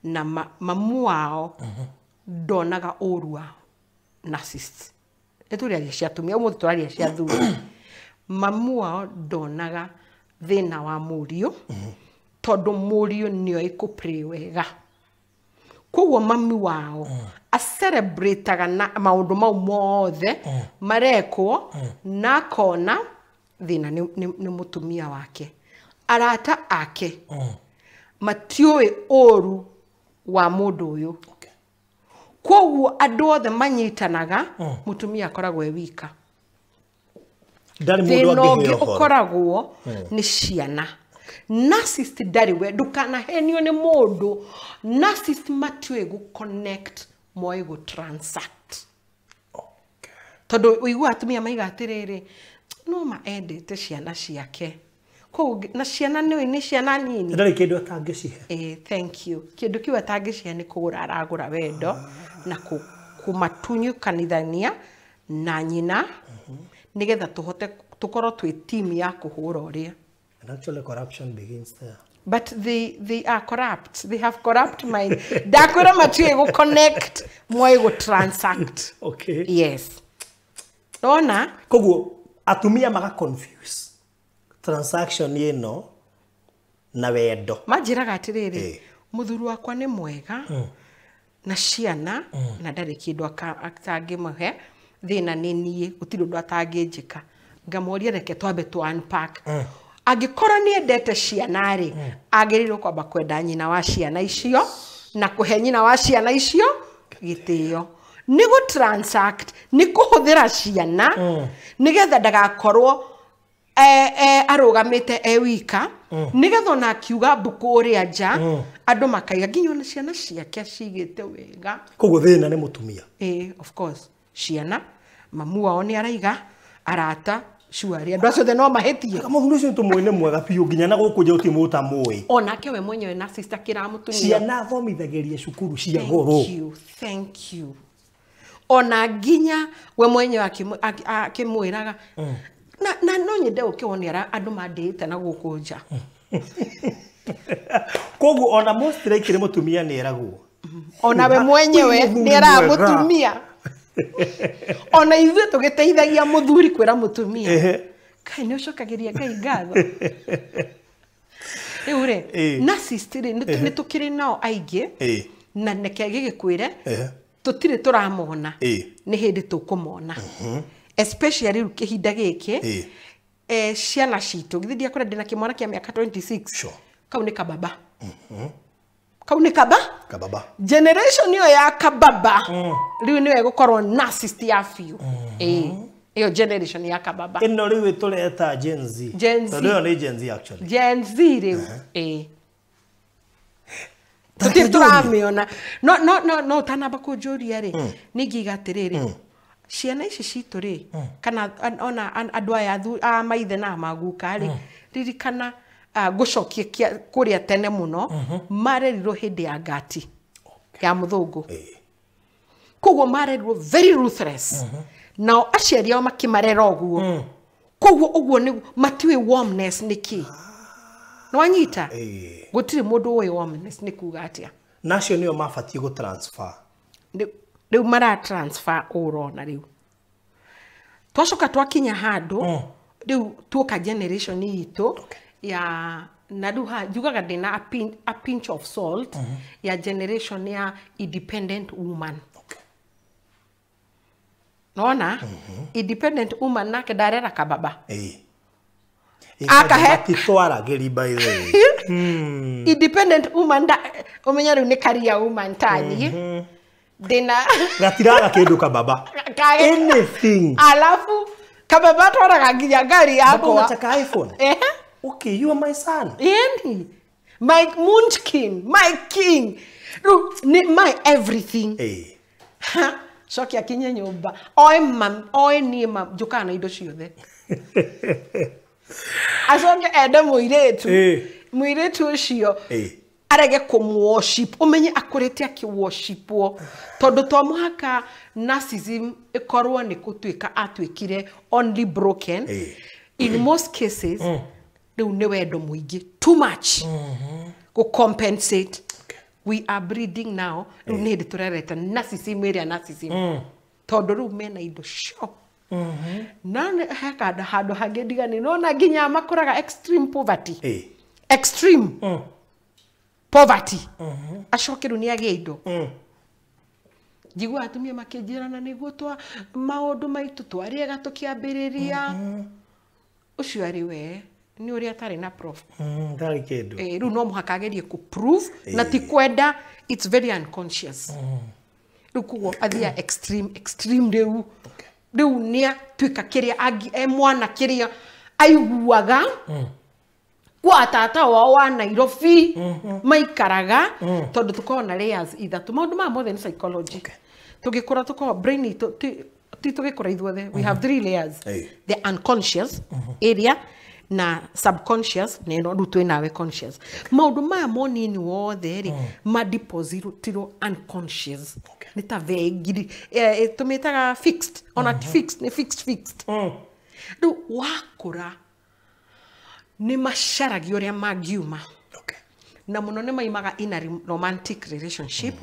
S2: na mamu wao ndonaga ũru wa narcissist. Nĩ tũrĩaria cia atumia, ũmũthĩ tũraria cia athuri. Mamu wao ndonaga thĩna wa mũriũ tondũ mũriũ nĩoĩ kũ-pray wega. Koguo mami wao acelebrataga na maũndũ mau mothe marekwo na akona thĩna nĩ mũtumia wake. Arata ake matiũĩ ũru wa mũndũ ũyũ. Koguo andũ othe manyitanaga, mũtumia akoragwo e wika.
S1: Ndarĩ mũndũ
S2: Thĩna
S1: angĩheo
S2: ũngĩ
S1: ũhoro.
S2: Ũkoragwo nĩ ciana. Narcissist ndarĩ we, ndũkanahenio nĩ mũndũ. Narcissist matiũĩ gũ connect, moĩ gũ transact. Tondũ ũiguaga atumia maiga atĩrĩrĩ, no ma endete ciana ciake. Koguo na ciana nĩ nĩ ciana nini.
S1: Ndarĩ kĩndũ atangĩcihe.
S2: Thank you. Kĩndũ kĩu atangĩcihe nĩ kũgũra aragũra wendo na kũmatunyũkanithania na nyina nĩgetha tũhote tũkorwo twĩ team ya kũhũra ũrĩa.
S1: And actually corruption begins there.
S2: But they are corrupt. They have corrupt mind. Ndakwĩra matiũĩ gũ connect, moĩ gũ transact. Yes. Ona?
S1: Koguo atumia maga confuse transaction ĩno na wendo.
S2: Manjĩraga atĩrĩrĩ, mũthuri wakwa nĩ mwega na ciana na ndarĩ kĩndũ atangĩmũhe, thĩna nĩ niĩ, gũtirĩ ũndũ atangĩnjĩka. Ngamoria reke twambe tũ unpack. Angĩkorwo nĩ endete ciana rĩ, agĩrĩirwo kwamba kwenda nyina wa ciana icio na kũhe nyina wa ciana icio gĩtĩo. Nĩ gũ transact, nĩ kũhũthĩra ciana nĩgetha ndagakorwo arũgamĩte e wika, nĩgetha ona akiuga mbu kũrĩa nja andũ makaiga nginya ona ciana ciake cigĩte wega.
S1: Koguo thĩna nĩ mũtumia.
S2: Of course, ciana, mamu wao nĩ araiga, arata, cuari, andũ acio othe no mahĩtie.
S1: Mũthuri ũcio tũmũĩ nĩ mwega biũ nginya na gũkũ nja gũtirĩ mũndũ ũtamũĩ.
S2: Onake we mwenyewe na sister kĩramũtumia.
S1: Ciana athomithagĩria cukuru cia goro.
S2: Thank you, thank you. Ona nginya we mwenyewe akĩmwĩraga na no nyende ũkĩwone andũ mandĩĩte na gũkũ nja.
S1: Koguo ona most likely mũtumia nĩ eragwo.
S2: Ona we mwenyewe
S1: Mũthuri
S2: nĩ eraga
S1: mwega.
S2: Mũtumia. Ona ithuĩ tũgĩteithagia mũthuri kwĩra mũtumia. Kai nĩ ũcokagĩria Ngai ngatho. Rĩu rĩ, narcissist rĩ, nĩ tũkĩrĩ nao aingĩ na reke gĩgĩkwĩre tũtirĩ tũramona, nĩ hĩndĩ tũkũmona. Especially rĩu kĩhinda gĩkĩ ciana citũ, githĩ ndiakwĩra ndĩna kĩmwana kĩa mĩaka 26? Kau nĩ kababa. Kau nĩ kaba?
S1: Kababa.
S2: Generation ĩyo ya kababa rĩu nĩyo ĩgũkorwo narcissist ya biũ. Ĩyo generation ya kababa.
S1: Ĩno rĩu tũreta Gen Z.
S2: Gen Z.
S1: Tondũ ĩyo nĩ Gen Z actually.
S2: Gen Z rĩu. Tũtirĩ tũramĩona. No no no no ũtanamba kũnjũria rĩ, nĩ ingiuga atĩrĩrĩ, ciana ici citũ rĩ, kana ona andũ aya a maithe na maguka rĩ, ririkana ngũcokie kũrĩa tene mũno, marerirwo hĩndĩ ya ngati ya mũthũngũ. Koguo marerirwo very ruthless. Nao aciari ao makĩmarera ũguo. Koguo ũguo nĩguo matiũĩ warmness nĩ kĩ. Nĩwanyita? Gũtirĩ mũndũ ũĩ warmness nĩ kuga atĩa.
S1: Na acio nĩo mabatiĩ gũ transfer.
S2: Rĩu mara transfer ũrona rĩu. Twacoka twakinya handũ, rĩu tuoka generation itũ ya na rĩu ha njugaga ndĩna a pinch of salt ya generation ya independent woman. Nona independent woman nake ndarera kababa. Akahe
S1: Matitwaragĩri by the way.
S2: Independent woman da umenya rĩu nĩ career woman tani. Ndĩna
S1: Gatiraga kĩndũ kababa. Anything.
S2: Alafu kababa twaraga nginya ngari
S1: Baba
S2: yakwa.
S1: unataka iPhone? Okay, you are my son.
S2: Yani, my munchkin, my king. Rĩu ni my everything. Ha, coki akinye nyũmba. Oe mam, oe niĩ mam, njũkaga na indo ciothe. Acoke ende mũirĩtu. Mũirĩtu ũcio arege kũmworship, ũmenye akũrĩte akĩworshipwo, tondũ to mũhaka narcissism ĩkorwo nĩ gũtuĩka atuĩkire only broken. In most cases Rĩu nĩ wendo mũingĩ too much go compensate. We are breeding now. Rĩu nĩ hĩndĩ tũrereta narcissism ĩrĩa narcissism tondũ rĩu mena indo cio na he handũ hangĩ ndigani nona nginya makũraga extreme poverty. Extreme poverty. Acoke rĩu nĩ agĩe indo. Njigua atumia makĩnjĩra na nĩguo twa maũndũ maitũ twarĩega tũkĩambĩrĩria. Ũcio arĩ we nĩ ũrĩa atarĩ na proof.
S1: Ndarĩ kĩndũ.
S2: Rĩu no mũhaka agerie kũ prove na ti kwenda, it's very unconscious. Rĩu koguo athia extreme extreme rĩu. Rĩu nĩ atuĩka kĩrĩa mwana kĩrĩa aiguaga kwa tata wao wa Nairobi maikaraga tondũ tũkoragwo na layers ithatũ. Maũndũ maya mothe nĩ psychology. Tũgĩkũra tũkoragwo brain itũ ti tũgĩkũra ithuothe, we have three layers. The unconscious area na subconscious na ĩno rĩu twĩ nawe conscious. Maũndũ maya monini wothe rĩ ma depositirwo unconscious. Nĩ ta bengi tũmĩtaga fixed, ona ti fixed, nĩ fixed fixed. Rĩu wakũra nĩ macaragia ũrĩa mangiuma. Na mũno nĩ maimaga in a romantic relationship.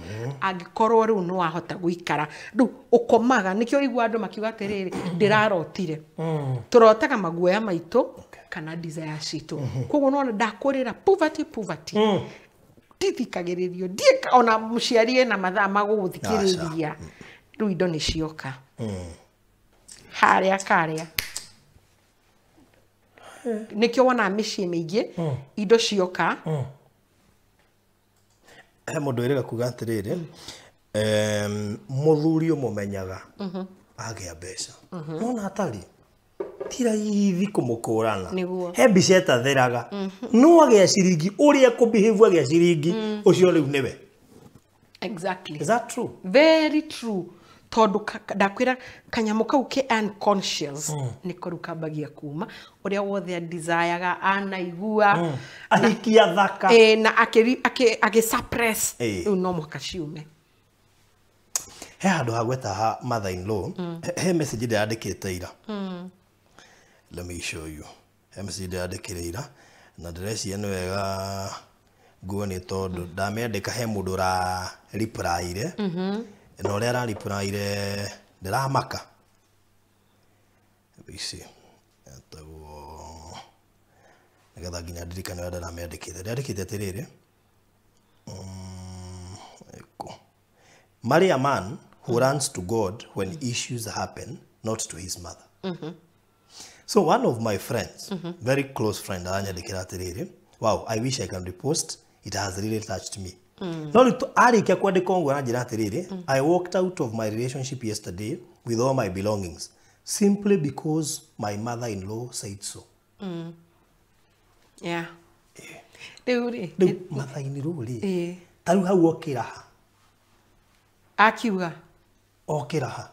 S2: Angĩkorwo rĩu nĩ wahota gũikara rĩu ũkomaga, nĩkĩo ũigua andũ makiuga atĩrĩrĩ ndĩrarotire. Tũrotaga maguoya maitũ kana desire citũ. Koguo nĩwona ndakũrĩra poverty poverty. Ndithikagĩrĩrio ndiĩka ona mũciari ena mathaa ma gũgũthikĩrĩria. Rĩu indo nĩ cioka harĩa karĩa. Nĩkĩo wonaga mĩciĩ mĩingĩ indo cioka.
S1: He mũndũ wĩrĩga kuga atĩrĩrĩ, mũthuri ũmũmenyaga agĩa mbeca nona atarĩ ti raithi kũmũkũrana. He mbica ĩtatheraga no agĩa ciringi ũrĩa ekũbehave agĩa ciringi ũcio rĩu nĩwe.
S2: Exactly.
S1: Is that true?
S2: Very true. Tondũ ndakwĩra kanyamũ kau ke unconscious nĩko rĩu kambagia kuma ũrĩa wothe adesireaga anaigua
S1: ahikia thaka
S2: na akĩ suppress rĩu no mũhaka ciume.
S1: He handũ hagweta ha mother in law, he message ndĩrandĩkĩte ira. Let me show you. He message ndĩrandĩkĩre ira na ndĩreciria nĩ wega nguo nĩ tondũ ndamĩandĩka he mũndũ ũra reply-ire. Na ũrĩa arareply-ire ndĩramaka. Ici etagwo nĩgetha nginya ndirikane ũrĩa ndĩramĩandĩkĩte. Ndĩrandĩkĩte atĩrĩrĩ, marry a man who runs to God when issues happen, not to his mother. So one of my friends, very close friend, aranyandĩkĩra atĩrĩrĩ, wow, I wish I can repost. It has really touched me. No rĩu arĩkia kwandĩka ũguo aranjĩra atĩrĩrĩ, I walked out of my relationship yesterday with all my belongings simply because my mother-in-law said so.
S2: Yeah. Rĩu rĩ,
S1: rĩu mother-in-law rĩ, ta rĩu hau okĩra ha?
S2: Akiuga
S1: okĩra ha?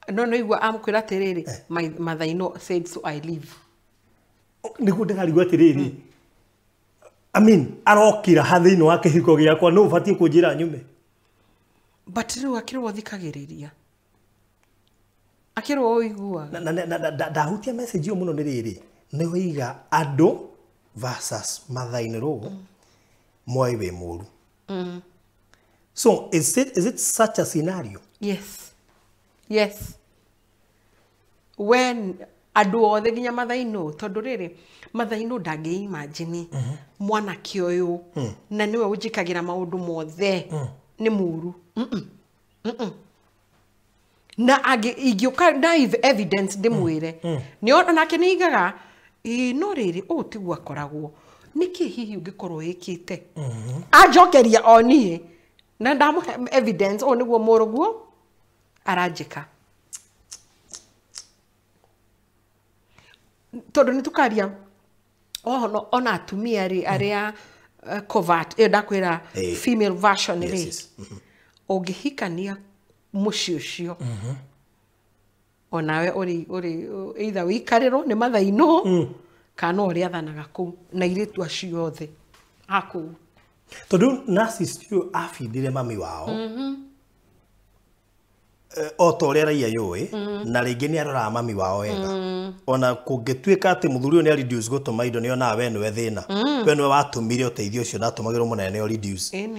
S2: No no igua amkwĩra atĩrĩrĩ, my mother-in-law said so, I leave.
S1: Nĩguo ndĩrarigwo atĩrĩrĩ, I mean, arokĩra ha thĩinĩ wa kĩhiko gĩakwa no ũbatiĩ kũnjĩra nyume.
S2: But rĩu akĩrwo thikagĩrĩria. Akĩrwo ũiguaga.
S1: Na ndahutia message ĩyo mũno nĩ rĩrĩ, nĩ waiga andũ versus mother-in-law moĩ wĩ mũru. So is it such a scenario?
S2: Yes. Yes. When andũ othe nginya mother-in-law, tondũ rĩrĩ mother-in-law ndangĩ imagine mwanake ũyũ na nĩwe ũnjĩkagĩra maũndũ mothe nĩ mũru. Na ingĩũka na evidence ndĩmwĩre nĩ nake nĩ aigaga no rĩrĩ ũũ tiguo akoragwo, nĩkĩ hihi ũngĩkorwo wĩkĩte? Anjokeria o niĩ na ndamũhe evidence ũũ nĩguo mũrũguo aranjĩka. Tondũ nĩ tũkaria ona atumia rĩ arĩa covert ĩyo ndakwĩra female version rĩ, ũngĩhikania mũciĩ ũcio onawe ũrĩ either wĩikarĩrwo nĩ mother-in-law kana ũrĩa athanaga kũu na airĩtu acio othe a kũu.
S1: Tondũ narcissist ũyũ abindire mami wao O ta ũrĩa raia yũĩ na rĩngĩ nĩ aroraga mami wao wega, ona kũngĩtuĩka atĩ mũthuri ũyũ nĩ reduce gũtũma indo, nĩ onaga we nĩwe thĩna, we nĩwe watũmire ũteithio ũcio ndatũmagĩrwo mũnene nĩ reduce.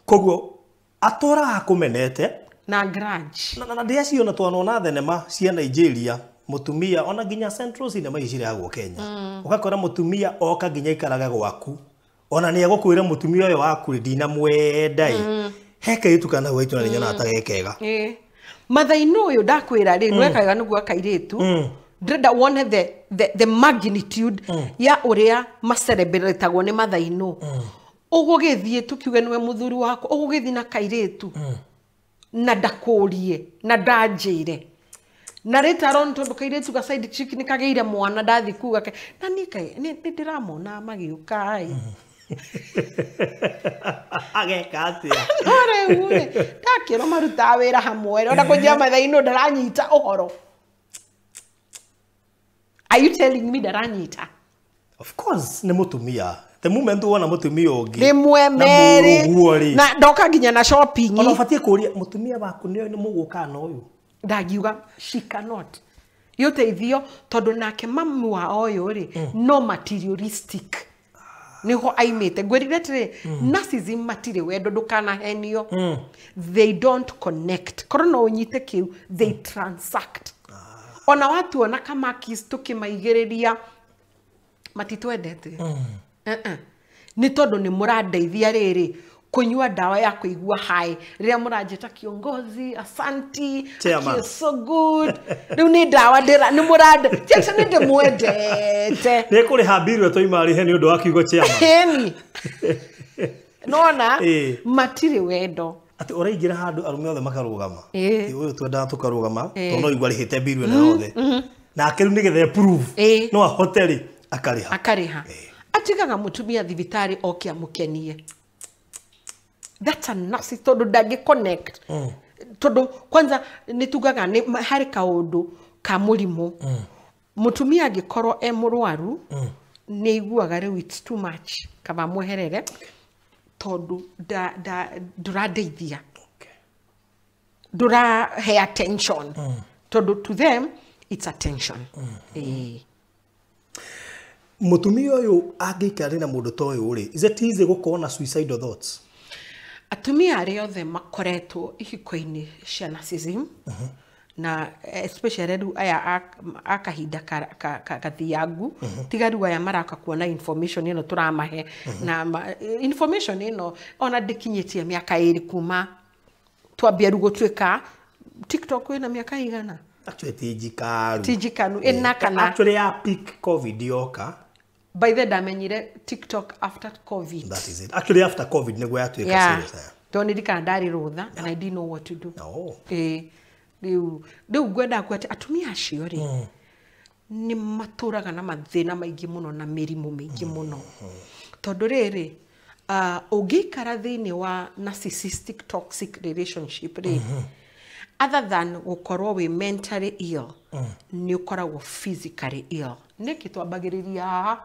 S1: Koguo atũraga akũmenete
S2: na grudge.
S1: Na ndĩaciona twanona thenema cia Nigeria, mũtumia ona nginya Central Cinema ici cirehagwo Kenya, ũgakora mũtumia oka nginya ikaraga gwaku, ona nĩ egũkwĩra mũtumia ũyũ waku ndinamwenda ĩ, he kairĩtu kana gwaitu na nĩnyonaga ta gekega.
S2: Mathainũ ũyũ ndakwĩra rĩ, nwekaga nĩguo kairĩtu, ndĩrenda wone the magnitude ya ũrĩa macerebretagwo nĩ mathainũ. Ũgũgĩthiĩ tukiuge nĩwe mũthuri wakwa, ũgũgĩthiĩ na kairĩtu na ndakũrie na ndanjĩre na later on tondu kairĩtu ga side chick nĩ kagĩire mwana ndathi kuga ke na niĩ nĩ ndĩramona magĩũka ĩ.
S1: Ageka atĩa?
S2: No rĩu rĩ, ndakĩrwo marutaga wĩra hamwe, ona kũnjia mathainũ ndaranyita ũhoro. Are you telling me ndaranyita?
S1: Of course nĩ mũtumia. The moment wona mũtumia ũngĩ
S2: rĩmwe merĩ na ndoka nginya na shopping,
S1: ona ũbatiĩ kũria mũtumia waku nĩ mũgũka na ũyũ,
S2: ndangiuga she cannot. Yũteithio tondũ nake mamu wa ũyũ rĩ no materialistic niho aimĩte. Ngwĩrire atĩrĩ, narcissism matirĩ wendo, ndũkanahenio. They don't connect. Korwo no ũnyite kĩu, they transact. Ona watuona kamakis tũkĩmaigĩrĩria matitwendete. Nĩ tondũ nĩ mũrandeithia rĩrĩ kunyua dawa ya kuigua hai rĩrĩa mũranjĩta kiongozi, asanti, you're so good. Rĩu nĩ dawa ndĩra nĩ mũrande tiaca nĩ ndĩmwendete.
S1: Nĩ kũrĩha bill twaima rĩhe nĩ ũndũ wa kiugo chairman.
S2: Ĩni nona matirĩ wendo.
S1: Atĩ ũraingĩra handũ arũme othe makarũgama, ũyũ twendaga tũkarũgama tondũ no igua rĩhĩte bill ĩno yothe, nake rĩu nĩgetha approve no ahote rĩ akarĩha.
S2: Akarĩha. Atigaga mũtumia thibitarĩ oke amũkenie. That's a narcissist tondu ndangĩ connect. Tondu kwanza nĩ tugaga nĩ harĩ kaũndũ ka mũrimũ. Mũtumia angĩkorwo e mũrwaru nĩ aiguaga rĩu it's too much, kaba mweherere tondu ndũrandeithia, ndũrahe attention. Tondu to them it's attention.
S1: Mũtumia ũyũ angĩikara na mũndũ ta ũyũ rĩ, is it easy gũkorwo na suicidal thoughts?
S2: Atumia arĩa othe makoretwo ihiko-inĩ cia narcissism, na especially rĩu aya a kahinda gathiangu, tiga rĩu aya maraka kuona information ĩno tũramahe, na information ĩno ona ndĩkinyĩtie mĩaka 2 kuma twambia rĩu gũtuĩka TikTok ĩna mĩaka igana.
S1: Actually ti njikaru.
S2: Ti njikaru ĩna kana
S1: actually ya peak COVID yoka.
S2: By the ndamenyire TikTok after COVID.
S1: That is it. Actually after COVID nĩguo yatuĩka serious.
S2: Tondũ ndirikana ndarĩ rũtha and I didn't know what to do. Rĩu ngwenda kuga atĩ atumia acio rĩ nĩ matũraga na mathĩna maingĩ mũno na mĩrimũ mĩingĩ mũno. Tondũ rĩrĩ, ũngĩikara thĩinĩ wa narcissistic toxic relationship rĩ, other than gũkorwo wĩ mentally ill, nĩ ũkoragwo physically ill. Nĩkĩ twambagĩrĩria haha?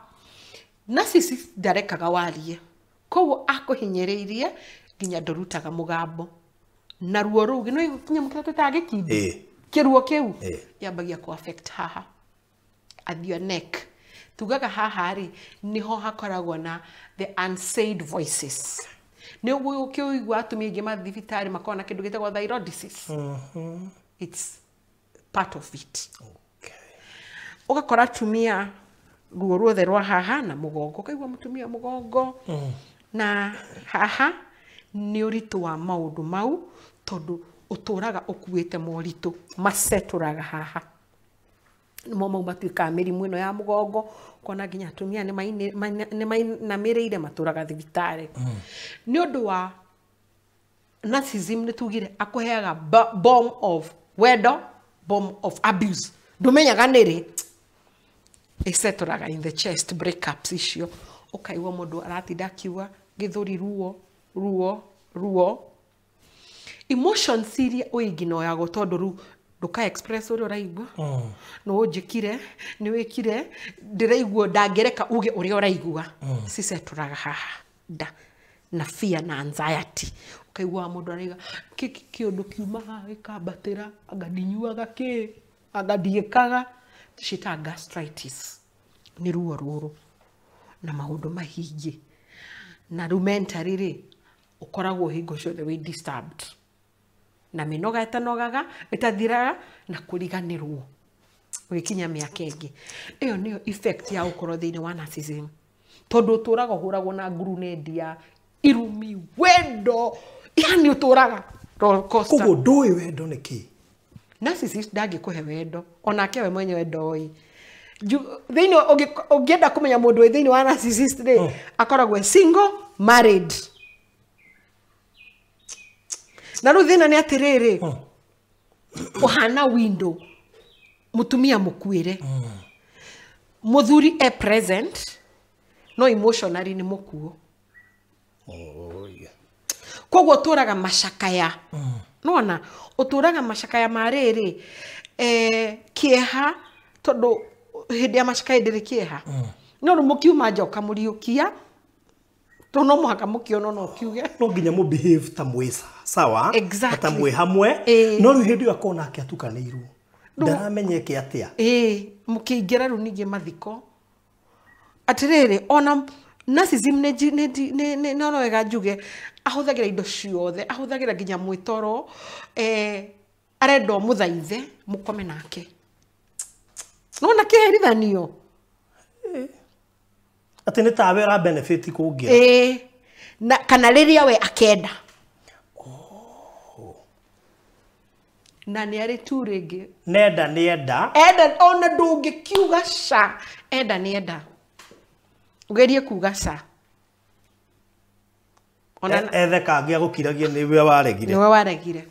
S2: Narcissist ndarekaga warie, koguo akũhinyĩrĩirie nginya ndũrutaga mũgambo, na ruo rũu nĩ kĩnyamũ kĩrĩa twĩtaga gĩkindi, kĩruo kĩu yambagia kũ affect haha at your neck. Tugaga haha rĩ nĩho hakoragwo na the unsaid voices. Nĩ ũkĩũigua atumia aingĩ mathiĩ thibitarĩ makoragwo na kĩndũ gĩtagwo thyroiditis. It's part of it. Ũgakora atumia ruo ruothe rwa haha na mũgongo, ũkaigua mũtumia mũgongo na haha nĩ ũritũ wa maũndũ mau, tondũ ũtũraga ũkuĩte moritũ macetũraga haha. Nĩmo mau matuĩkaga mĩrimũ ĩno ya mũgongo, ũkona nginya atumia nĩ mainamĩrĩire matũraga thibitarĩ. Nĩ ũndũ wa narcissism nĩ tugire akũheaga bomb of wendo, bomb of abuse, ndũmenyaga nĩrĩ ĩcetũraga in the chest, breakups icio, ũkaigua mũndũ aratinda akiuga gĩthũri ruo ruo ruo. Emotions iria ũinginoyagwo tondũ rĩu ndũka express ũrĩa ũraigua, nĩ ũnjĩkire, nĩ wĩkire, ndĩraigua ndangĩreka uge ũrĩa ũraigua, cicetũraga haha nda na fear na anxiety. Ũkaiguaga mũndũ araiga kĩũndũ kiuma haha gĩkambatĩra, anga ndinyuaga kĩ, anga ndiĩkaga. Ciĩtaga gastritis. Nĩ ruo rũrũ na maũndũ mahingĩ. Na rĩu mentally rĩ, ũkoragwo hingo ciothe wĩ disturbed. Na mĩnoga ĩtanogaga, ĩtathiraga na kũriganĩrwo ũgĩkinya mĩaka ĩngĩ. Ĩyo nĩyo effect ya gũkorwo thĩinĩ wa narcissism. Tondũ ũtũraga ũhũragwo na nguruneti ya irumi, wendo, yani ũtũraga roller coaster.
S1: Koguo ndũĩ wendo nĩ kĩ?
S2: Narcissist ndangĩkũhe wendo, onake we mwenyewe ndoĩ. Thĩinĩ ũngĩenda kũmenya mũndũ wĩ thĩinĩ wa narcissist rĩ, akoragwo single, married. Na rĩu thĩna nĩ atĩrĩrĩ, ũhana window, mũtumia mũkuĩre, mũthuri e present, no emotionally nĩ mũkuo. Koguo ũtũraga macakaya. Nona ũtũraga macakaya ma rĩrĩ, kĩeha, tondũ hĩndĩ ya macakaya ndĩrĩ kĩeha. No rĩu mũkiuma nja ũkamũriũkia, tondũ no mũhaka mũkĩonwo no ũkiuge.
S1: No nginya mũ behave ta mwĩ sawa,
S2: exactly,
S1: ta mwĩ hamwe, no rĩu hĩndĩ ĩyo akorwo nake atukanĩirwo. Ndaramenyeke atĩa.
S2: Mũkĩingĩra rĩu ningĩ mathiko. Atĩrĩrĩ, ona narcissism nĩ no wega njuge, ahũthagĩra indo ciothe, ahũthagĩra nginya mwĩtoro, arenda ũmũthaithe mũkome nake. Nona kĩherithanio.
S1: Atĩ nĩ tawe ũra benefit kũngĩra.
S2: Na kana rĩrĩa we akenda. Na nĩ arĩ tu rĩngĩ.
S1: Nenda nĩ enda.
S2: Enda ona ndũngĩkiuga ca. Enda nĩ enda. Ũgerie kuga ca. Ona
S1: ethe kangĩ agũkiragie nĩ we waregire.
S2: Nĩ we waregire.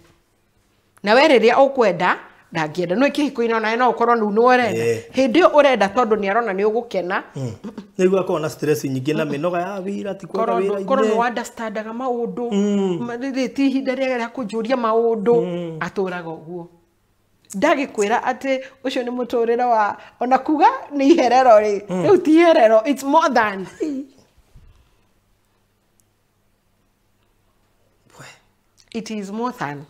S2: Na we rĩrĩa ũkwenda ndangĩenda. No kĩhiko-inĩ onawe no ũkorwo nĩwe ũrenda. Hĩndĩ ĩyo ũrenda tondũ nĩ arona nĩ ũgũkena.
S1: Nĩguo akorwo na stress nyingĩ na mĩnoga ya wĩra, ti kwenda wĩra-inĩ.
S2: Korwo nĩ understandaga maũndũ. Rĩrĩ ti ihinda rĩega rĩa kũnjũria maũndũ. Atũraga ũguo. Ndagĩkwĩra atĩ ũcio nĩ mũtũrĩre wa ona kuga nĩ iherero rĩ. Rĩu ti iherero, it's more than. It is more than.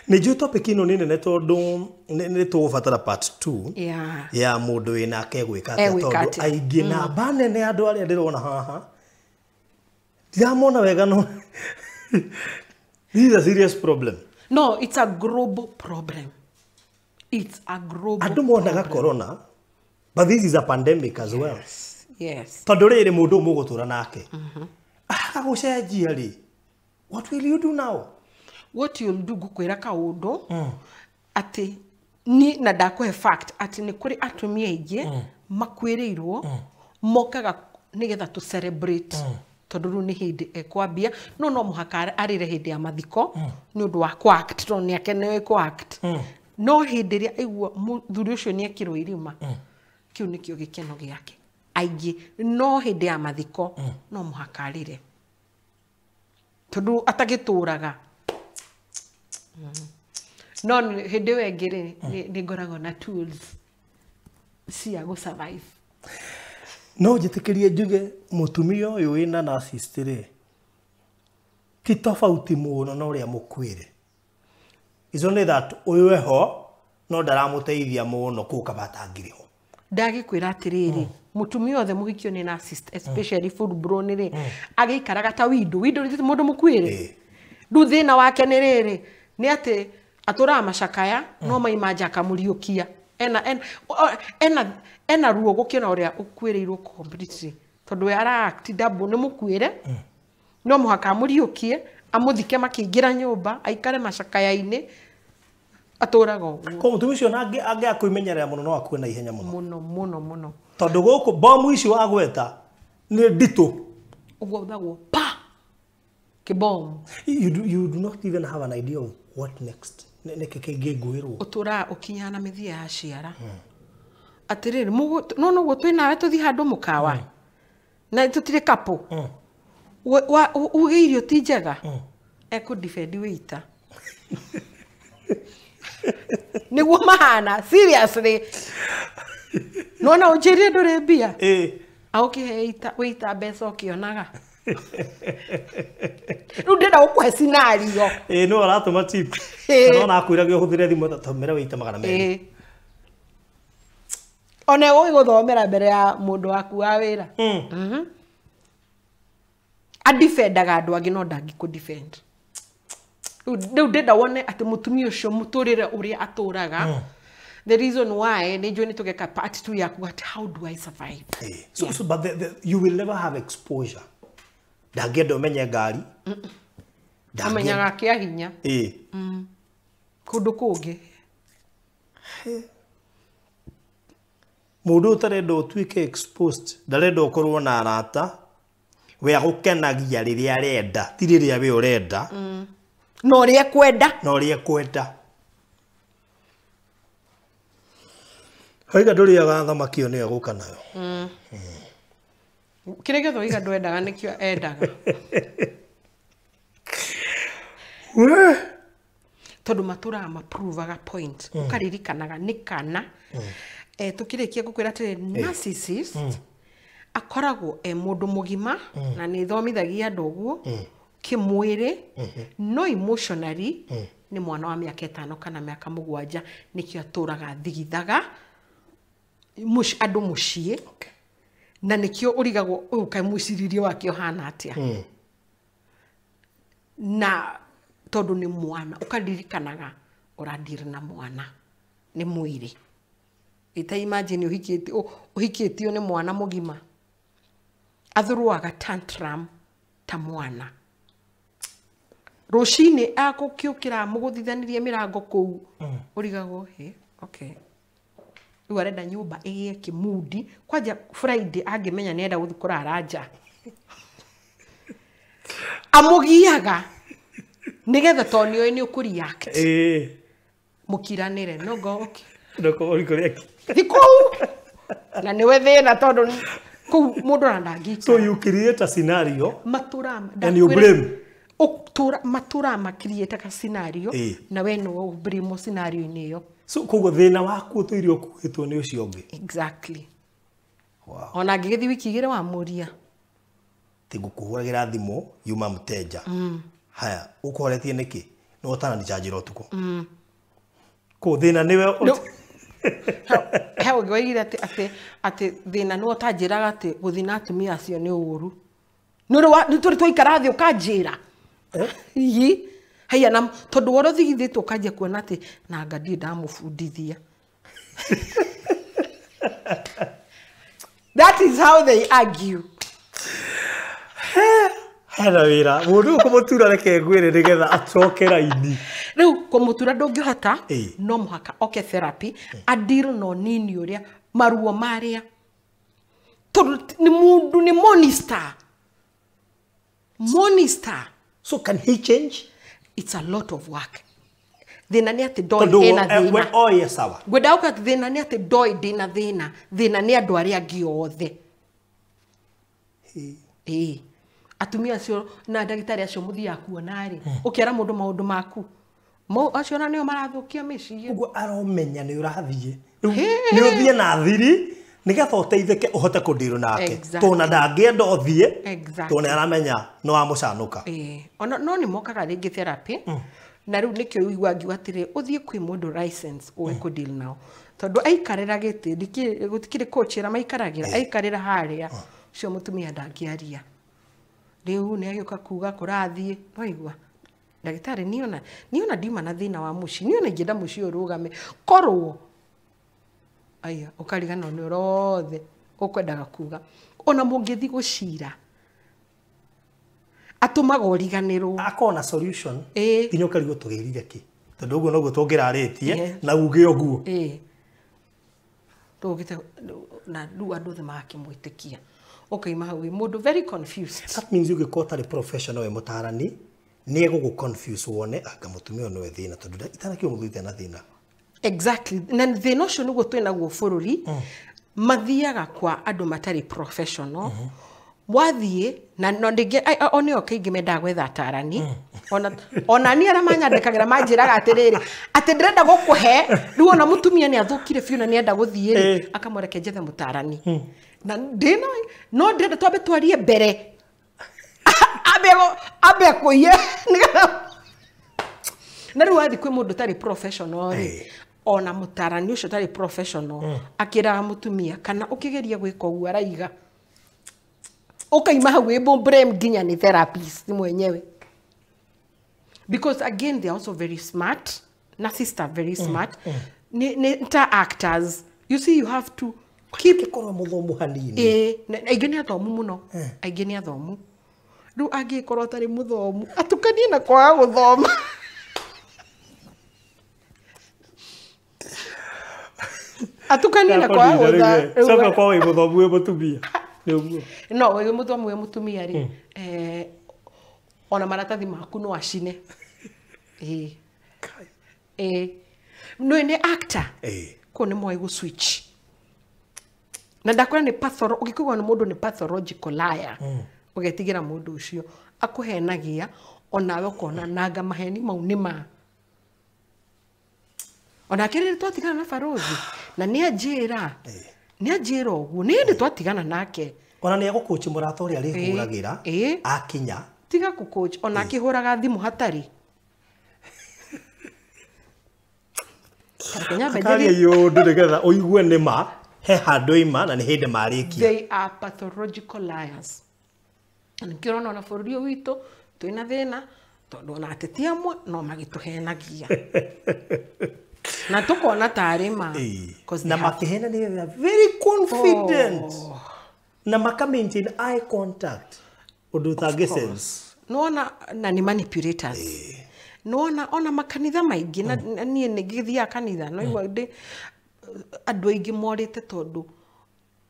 S1: Nĩ njũĩ topic ĩno nĩ nene tondũ nĩ tũgũbatara part 2 ya mũndũ wĩnake egwĩka atĩa, tondũ aingĩ namba nene andũ arĩa ndĩrona haha ndiramona wega, no this is a serious problem.
S2: No, it's a global problem. It's a global
S1: andũ monaga corona, but this is a pandemic as well.
S2: Yes.
S1: Tondũ rĩrĩ mũndũ mũgũtũra nake agagũcenjia rĩ, what will you do now?
S2: What you'll do, ngũkwĩra kaũndũ atĩ ni na ndakũhe fact atĩ nĩ kũrĩ atumia aingĩ makuĩrĩirwo mokaga nĩgetha tũ celebrate, tondũ rĩu nĩ hĩndĩ ekwambia, no no mũhaka arĩre hĩndĩ ya mathiko nĩ ũndũ wa kũ-act, tondũ nĩ ake nĩwe kũ-act. No hĩndĩ ĩrĩa aigua mũthuri ũcio nĩ ekĩrwo irima, kĩu nĩkĩo gĩkeno gĩake. Aingĩ no hĩndĩ ya mathiko no mũhaka arĩre, tondũ atagĩtũraga. No hĩndĩ ĩyo ĩngĩ rĩ, nĩ ngoragwo na tools cia gũ survive.
S1: No njĩtĩkĩrie njuge mũtumia ũyũ wĩna narcissist rĩ, ti tofauti mũno na ũrĩa mũkuĩre. It's only that ũyũ eho no ndaramũteithia mũno kũu kabatangĩrĩ ho.
S2: Ndagĩkwĩra atĩrĩrĩ, mũtumia othe mũhikio nĩ narcissist, especially full blown rĩ, agĩikaraga ta window. Window nĩ mũndũ mũkuĩre. Rĩu thĩna wake nĩ rĩrĩ, nĩ atĩ atũraga macakaya no maima nja akamũriũkia. Ena ruo gũkĩra ũrĩa ũkuĩrĩirwo completely, tondũ we ara act double, nĩ mũkuĩre, no mũhaka amũriũkie, amũthike makĩingĩra nyũmba, aikare macakaya-inĩ, atũraga ũguo.
S1: Koguo mũtumia ũcio angĩaga kwĩmenyerera mũno no akue na ihenya mũno.
S2: Mũno, mũno, mũno.
S1: Tondũ gũkũ bomu ici wagweta nĩ nditũ.
S2: Ũguo ũthagwo pa kĩbomu.
S1: You do not even have an idea of what next. Nĩkĩ kĩngĩngwĩrwo.
S2: Ũtũraga ũkinyaga na mĩthia ya ciara. Atĩrĩrĩ, no noguo twĩ nawe tũthiĩ handũ mũkawa na tũtirĩ couple, uge irio ti njega, ekũ defend wĩita. Nĩguo mahana, seriously. Nona ũnjĩrire ndũrĩ mbia, agũkĩhe wĩita mbeca ũkĩonaga. Rĩu ndĩrenda gũkũhe scenario.
S3: Ĩĩ no aratũma tip. No nakwĩraga ũhũthĩre thimũ tũmĩre wĩite 200.
S2: Ona ũgũthomera mbere ya mũndũ waku wa wĩra. Adefendaga andũ angĩ no ndangĩkũ defend. Rĩu ndĩrenda wone atĩ mũtumia ũcio mũtũrĩre ũrĩa atũraga. The reason why nĩ njũĩ nĩ tũgeka part 2 yaku at how do I survive.
S3: So, so but you will never have exposure. Ndangĩenda ũmenye ngari.
S2: Amenyaga kĩa hinya. Kũndũ kũngĩ.
S3: Mũndũ ũtarenda ũtuĩke exposed, ndarenda ũkorwo na arata, we agũkenagia rĩrĩa arenda, ti rĩrĩa we ũrenda.
S2: Na ũrĩa ekwenda.
S3: Na ũrĩa ekwenda. Waiga ndũrĩaga thamaki ĩyo nĩyo egũka nayo.
S2: Kĩrĩa gĩothe waiga ndwendaga nĩkĩo endaga. Tondũ matũraga maprovaga point. Ũkaririkanaga nĩ kana. Tũkĩrĩkia ngũkwĩra atĩrĩ narcissist akoragwo e mũndũ mũgima na nĩ thomithagia andũ ũguo kĩmwĩrĩ no emotionally nĩ mwana wa mĩaka 5 kana mĩaka 7 nĩkĩo atũraga thigithaga andũ mũciĩ na nĩkĩo ũrigagwo ũyũ kaĩ mũciririe wake ũhana atĩa na tondũ nĩ mwana ũkaririkanaga ũradiri na mwana nĩ mwĩrĩ. Ita imagine ũhikĩtio nĩ mwana mũgima athũrũaga tantrum ta mwana rũcinĩ akũkĩũkĩra mũgũthithanĩrie mĩrango kũu ũrigagwo he okay rĩu arenda nyũmba ĩgĩe kĩmundi kwanja Friday angĩmenya nĩenda gũthiĩ kũrara nja amũgiaga nĩgetha tondũ nĩoĩ nĩ ũkũreact mũkiranĩre no go okay Thiĩ kũu na nĩwe thĩna tondũ kũu mũndũ ona ndangĩikara.
S3: So you create a scenario
S2: matũra
S3: and you blame.
S2: Matũra ma create a scenario na we no blame scenario-inĩ ĩyo.
S3: So koguo thĩna waku ũtũire ũkuĩtwo nĩ ũcio ũngĩ.
S2: Exactly.
S3: Wow.
S2: Ona angĩgĩthiĩ wiki 2 wamũria.
S1: Ti ngũkũhũragĩra thimũ yuma mũteja. Haya ũkũhoretie nĩkĩ? Nĩ ũtanandicanjĩra ũtukũ.
S3: Kũ thĩna nĩwe
S2: He ũngĩ waigire atĩ thĩna nĩwe ũtanjĩraga atĩ gũthiĩ na atumia acio nĩ ũũru. Nĩ tũrĩ twaikara thĩ ũkanjĩra. Ii haiya na tondũ wora ũthigithĩtwo ũkanjia kuona atĩ nanga ndirĩ ndamũbundithia. That is how they argue.
S3: Hena wĩra mũndũ ũkũmũtura reke ngwĩre nĩgetha acoke raini.
S2: Rĩu kũmũtura ndũngĩhota no mũhaka oke therapy adeal no nini ũrĩa maruo marĩa tondũ nĩ mũndũ nĩ monster. Monster.
S3: So can he change?
S2: It's a lot of work. Thĩna nĩ atĩ ndoĩ ĩna thĩna.
S3: Oye sawa.
S2: Ngwenda gũka atĩ thĩna nĩ atĩ ndoĩ ndĩna thĩna. Thĩna nĩ andũ arĩa angĩ othe. Atumia acio na ndagĩtarĩ acio mũthiaga kuona rĩ ũkĩara mũndũ maũndũ maku acio ona nĩo marathũkia mĩciĩ.
S3: Ũguo aromenya nĩ ũrathiĩ nĩ ũthiĩ na thiri nĩgetha ũteithĩke ũhote kũndirwo nake tondũ na ndangĩenda ũthiĩ tondũ nĩ aramenya nĩ wamũcanũka.
S2: Ona no nĩ mokaga rĩngĩ therapy na rĩu nĩkĩo ũigua ngiuga atĩrĩ ũthiĩ kwĩ mũndũ license ũĩ kũ deal nao tondũ aikarĩra gĩtĩ gũtikĩrĩ coach ĩrĩa maikaragĩra aikarĩra harĩa ũcio mũtumia ndangĩaria. Rĩu nĩ agĩũka kuga kũrathiĩ waigua ndagĩtarĩ niona ndiuma na thĩna wa mũciĩ niona ingĩenda mũciĩ ũrũgame korwo aya ũkariganĩrwo nĩ ũrothe ũkwendaga kuga ona mũngĩthiĩ gũcira atũmaga ũriganĩrwo
S3: akona solution nginya ũkarigwo tũgĩrire kĩ tondũ ũguo noguo tũngĩrarĩtie na uge ũguo
S2: tũgĩte na rĩu andũ othe magakĩmwĩtĩkia ũkaima hau wĩ mũndũ very confused.
S3: That means ũngĩkorwo ũtarĩ professional wĩ mũtarani nĩ egũgũ confuse wone anga mũtumia ũyũ nĩwe thĩna tondũ itanakiuga mũthuri ti na thĩna.
S2: Exactly. Na thĩna ũcio nĩguo twĩ naguo bũrũri mathiaga kwa andũ matarĩ professional wathiĩ na no ndingĩ o nĩo kaingĩ mendaga gwetha atarani ona niĩ arĩa manyandĩkagĩra manjĩraga atĩrĩrĩ atĩ ndĩrenda gũkũhe rĩu ona mũtumia nĩ athũkire biũ na nĩenda gũthiĩ rĩ akamũreke njethe mũtarani na ndĩna no ndĩrenda twambe twarie mbere Ambe akũiye na rĩu wathiĩ kwĩ mũndũ ũtarĩ professional rĩ, ona mũtarani ũcio ũtarĩ professional akĩraga mũtumia kana ũkĩgeria gwĩka ũguo araiga ũkaima hau wĩ blame nginya nĩ therapist mwenyewe. Because again they are also very smart. Narcissists are very smart. Ni ta actors. You see, you have to keep
S3: korwo muthomu hanini.
S2: Aingĩ nĩ athomu mũno. Aingĩ nĩ athomu. Rĩu angĩkorwo atarĩ mũthomu atukanie na kwaga gũthoma. Atukanie na kwaga gũthoma.
S3: Coka kwa wĩ mũthomu wĩ mũtumia. Nĩguo.
S2: No wĩ mũthomu wĩ mũtumia rĩ, ona maratathi maku no acine. No nĩ actor. Kũu nĩ moĩ gũ switch. Na ndakwĩra nĩ patholo, ũngĩkũigua nĩ mũndũ nĩ pathological liar, ũgetigĩra mũndũ ũcio akũhenagia onawe ũkona nanga maheni mau nĩ ma. Onake rĩrĩ twatigana na barothi na nĩ anjĩra ũguo nĩ hĩndĩ twatigana nake.
S3: Ona nĩ egũkũchi mũrata ũrĩa arĩhũragĩra akinya.
S2: Tiga gũkũchi ona akĩhũraga thimũ hatarĩ.
S3: Akaria yũndũ nĩgetha ũigue nĩ ma he handũ ima na nĩ hĩndĩ marĩkia.
S2: They are pathological liars. Nĩkĩo ũrona ona bũrũri ũyũ witũ twĩna thĩna tondũ ona ateti amwe no magĩtũhenagia. Na tũkona tarĩ ma.
S3: Na makĩhenania they are very confident. Na maka maintain eye contact. Ũndũ ũtangĩ sense.
S2: Nĩwona na nĩ manipulators. Nĩwona ona makanitha maingĩ na niĩ nĩ ngĩthiaga kanitha no igua ndĩ andũ aingĩ morĩte tondũ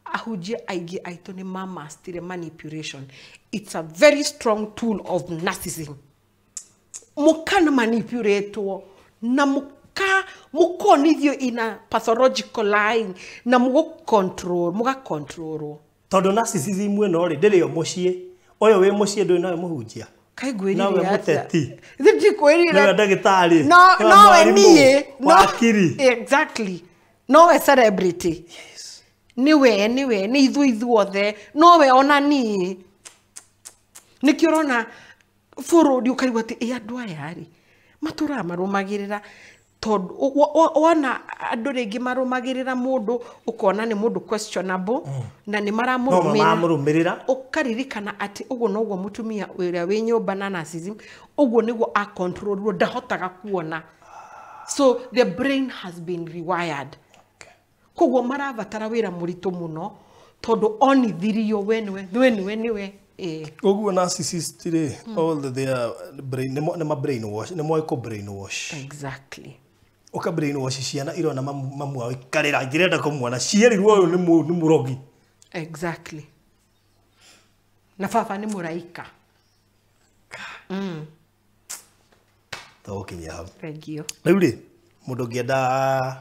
S2: ahunjia aingĩ aitũ nĩ mamastire manipulation. It's a very strong tool of narcissism. Mũkana manipulatwo na mũkonithio in a pathological line na mũgũcontrol, mũgacontrolwo.
S3: Tondũ narcissism ĩno rĩ ndĩrĩ o mũciĩ. Ũyũ wĩ mũciĩ ndũĩ nowe mũhunjia.
S2: Kaĩ
S3: Nowe
S2: ngwĩrire atĩa?
S3: mũteti.
S2: Ndikwĩrire.
S3: Nowe ndagĩtarĩ.
S2: Nowe niĩ.
S3: Wakiri.
S2: Exactly. Nowe celebrity.
S3: Yes.
S2: Nĩwe, nĩ ithuĩ ithuothe. Nowe ona niĩ. Nĩkĩo ũrona bũrũri ũkaigua atĩ ĩ andũ aya rĩ matũraga marũmagĩrĩra tondũ wona andũ rĩngĩ marũmagĩrĩra mũndũ ũkona nĩ mũndũ questionable na nĩ maramũrũmĩrĩra. Ũkaririkana atĩ ũguo noguo mũtumia ũrĩa wĩ nyũmba na narcissism ũguo nĩguo acontrolwo ndahotaga kuona. So the brain has been rewired. Koguo marabatara wĩra mũritũ mũno tondũ onithirio we nĩwe nĩwe.
S3: Koguo narcissist rĩ all their brain nĩ ma brainwash, nĩ moĩ kũ brainwash.
S2: Exactly.
S3: Ũka brainwash ciana irona mamu wao ikarĩra ngĩrenda kũmuona cierirwo ũyũ nĩ mũrogi.
S2: Exactly. Na baba nĩ mũraika.
S3: Tũgũkinyia hau.
S2: Thank you.
S3: Rĩu rĩ mũndũ ũngĩenda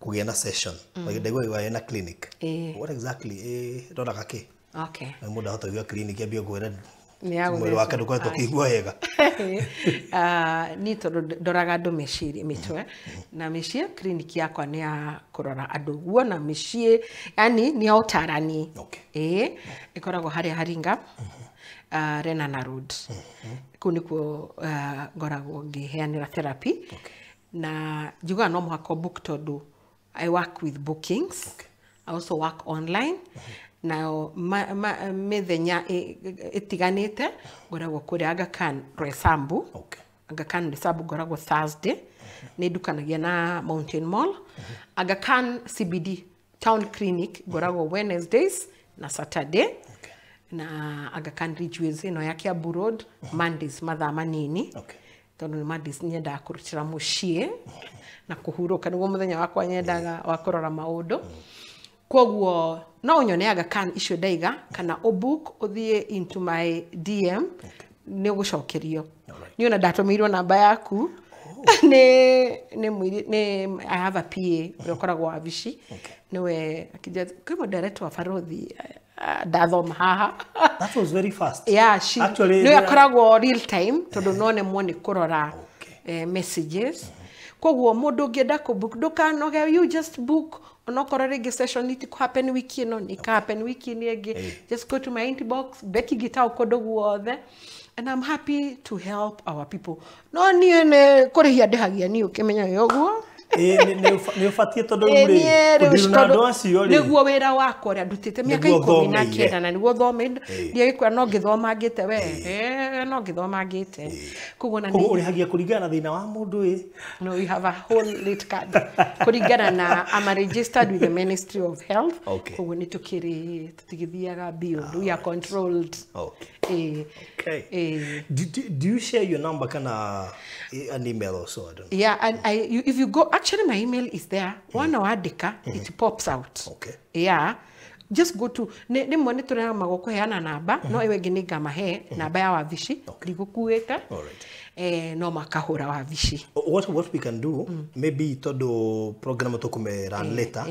S3: kũgĩa na session, ndaigua ĩna clinic. What exactly ĩroraga kĩ?
S2: Okay.
S3: Na mũndũ ahota kũigua clinic ambie kwĩra mwĩrĩ wake ndũkoretwo ũkĩigua wega.
S2: Niĩ tondũ ndoraga andũ meciria mĩtwe na mĩciĩ clinic yakwa nĩ ya kũrora andũ guo na mĩciĩ yani nĩ ya ũtarani. Ĩkoragwo harĩa Haringa Lenana Road. Kũu nĩkuo ngoragwo ngĩheanĩra therapy. Na njugaga no mũhaka book tondũ I work with bookings. I also work online. Nayo mĩthenya ĩtiganĩte ngoragwo kũrĩa Aga Khan Roysambu. Aga Khan Roysambu ngoragwo Thursday. Nĩ ndukanagia na Mountain Mall. Aga Khan CBD Town Clinic ngoragwo Wednesdays na Saturday. Na Aga Khan Ridgeways ĩno ya Kiambu Road Mondays mathaa manini. Tondũ nĩ Mondays nyendaga kũrutĩra mũciĩ na kũhurũka nĩguo mũthenya wakwa nyendaga wa kũrora maũndũ. Koguo no ũnyone Aga Khan icio ndaiga kana ũbook ũthiĩ into my DM nĩ ũgũcokerio. Niĩ ona ndatũmĩirwo namba yaku nĩ I have a PA ũrĩa ũkoragwo wabici nĩwe akĩnjĩra kwĩ mũndũ aretwo Barothi ndathoma haha.
S3: That was very fast.
S2: Yeah, she
S3: actually
S2: nĩwe akoragwo real time tondũ no nemwo nĩ kũrora messages. Koguo mũndũ ũngĩenda kũbook ndũkanoge, you just book onokorwo rĩngĩ session iti happen wiki ĩno nĩ happen wiki ĩno ĩngĩ, just go to my inbox Becky Gitau kũndũ guothe. And I'm happy to help our people. No niĩ nĩ kũrĩhia ndĩhagia niĩ ũkĩmenya ũguo.
S3: Nĩ ũbatiĩ tondũ rĩ kũndirũ na andũ acio rĩ
S2: nĩguo wĩra wakwa ũrĩa ndutĩte mĩaka 19 na nĩguo thomeire ndiagĩkwĩra no ngĩthomangĩte we no ngĩthomangĩte koguo na
S3: nĩ ũrĩhagia kũringana na thĩna wa mũndũ ĩ.
S2: No, we have a whole rate card kũringana na I'm registered with the Ministry of Health. Koguo nĩ tũkĩrĩ tũtigĩthiaga beyond, we are controlled.
S3: Okay. Okay. Do you share your number kana an email or so? I don't know.
S2: Yeah, and if you go, actually my email is there. One wandika, it pops out.
S3: Okay.
S2: Yeah. Just go to nĩ mwene tũrĩa magũkũheana namba no ĩwe ĩngĩ nĩngamahe namba ya wabici ndigũkuĩte.
S3: All right.
S2: No makahũra wabici.
S3: What we can do, maybe tondũ program tũkũme run later,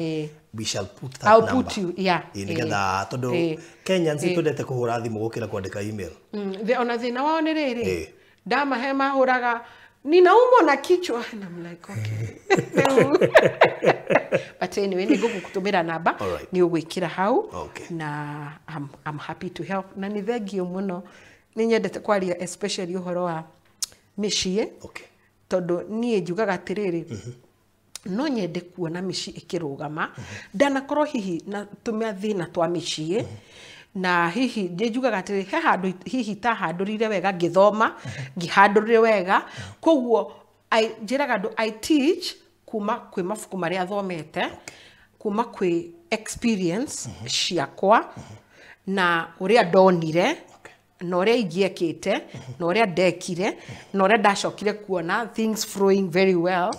S3: we shall put that
S2: I'll
S3: number.
S2: Put you, yeah.
S3: Nĩgetha tondũ Kenyans twendete kũhũra thimũ gũkĩra kwandĩka email.
S2: Ona thĩna wao nĩ rĩrĩ ndamahe mahũraga ninaumwa na kichwa and I'm like okay. But anyway nĩngũgũtũmĩra namba nĩ ũgwĩkĩra hau na I'm happy to help na nĩ thengio mũno nĩ nyendete kwaria especially ũhoro wa mĩciĩ tondũ niĩ njugaga atĩrĩrĩ no nyende kuona mĩciĩ ĩkĩrũgama ndanakorwo hihi na tũmathĩna twa mĩciĩ na hihi njugaga atĩrĩ he handũ hihi tahandũrire wega ngĩthoma ngĩhandũrire wega koguo njĩraga andũ I teach kuma kwĩ mabuku marĩa thomete kuma kwĩ experience ciakwa na ũrĩa ndonire na ũrĩa ingĩekĩte na ũrĩa ndekire na ũrĩa ndacokire kuona things flowing very well.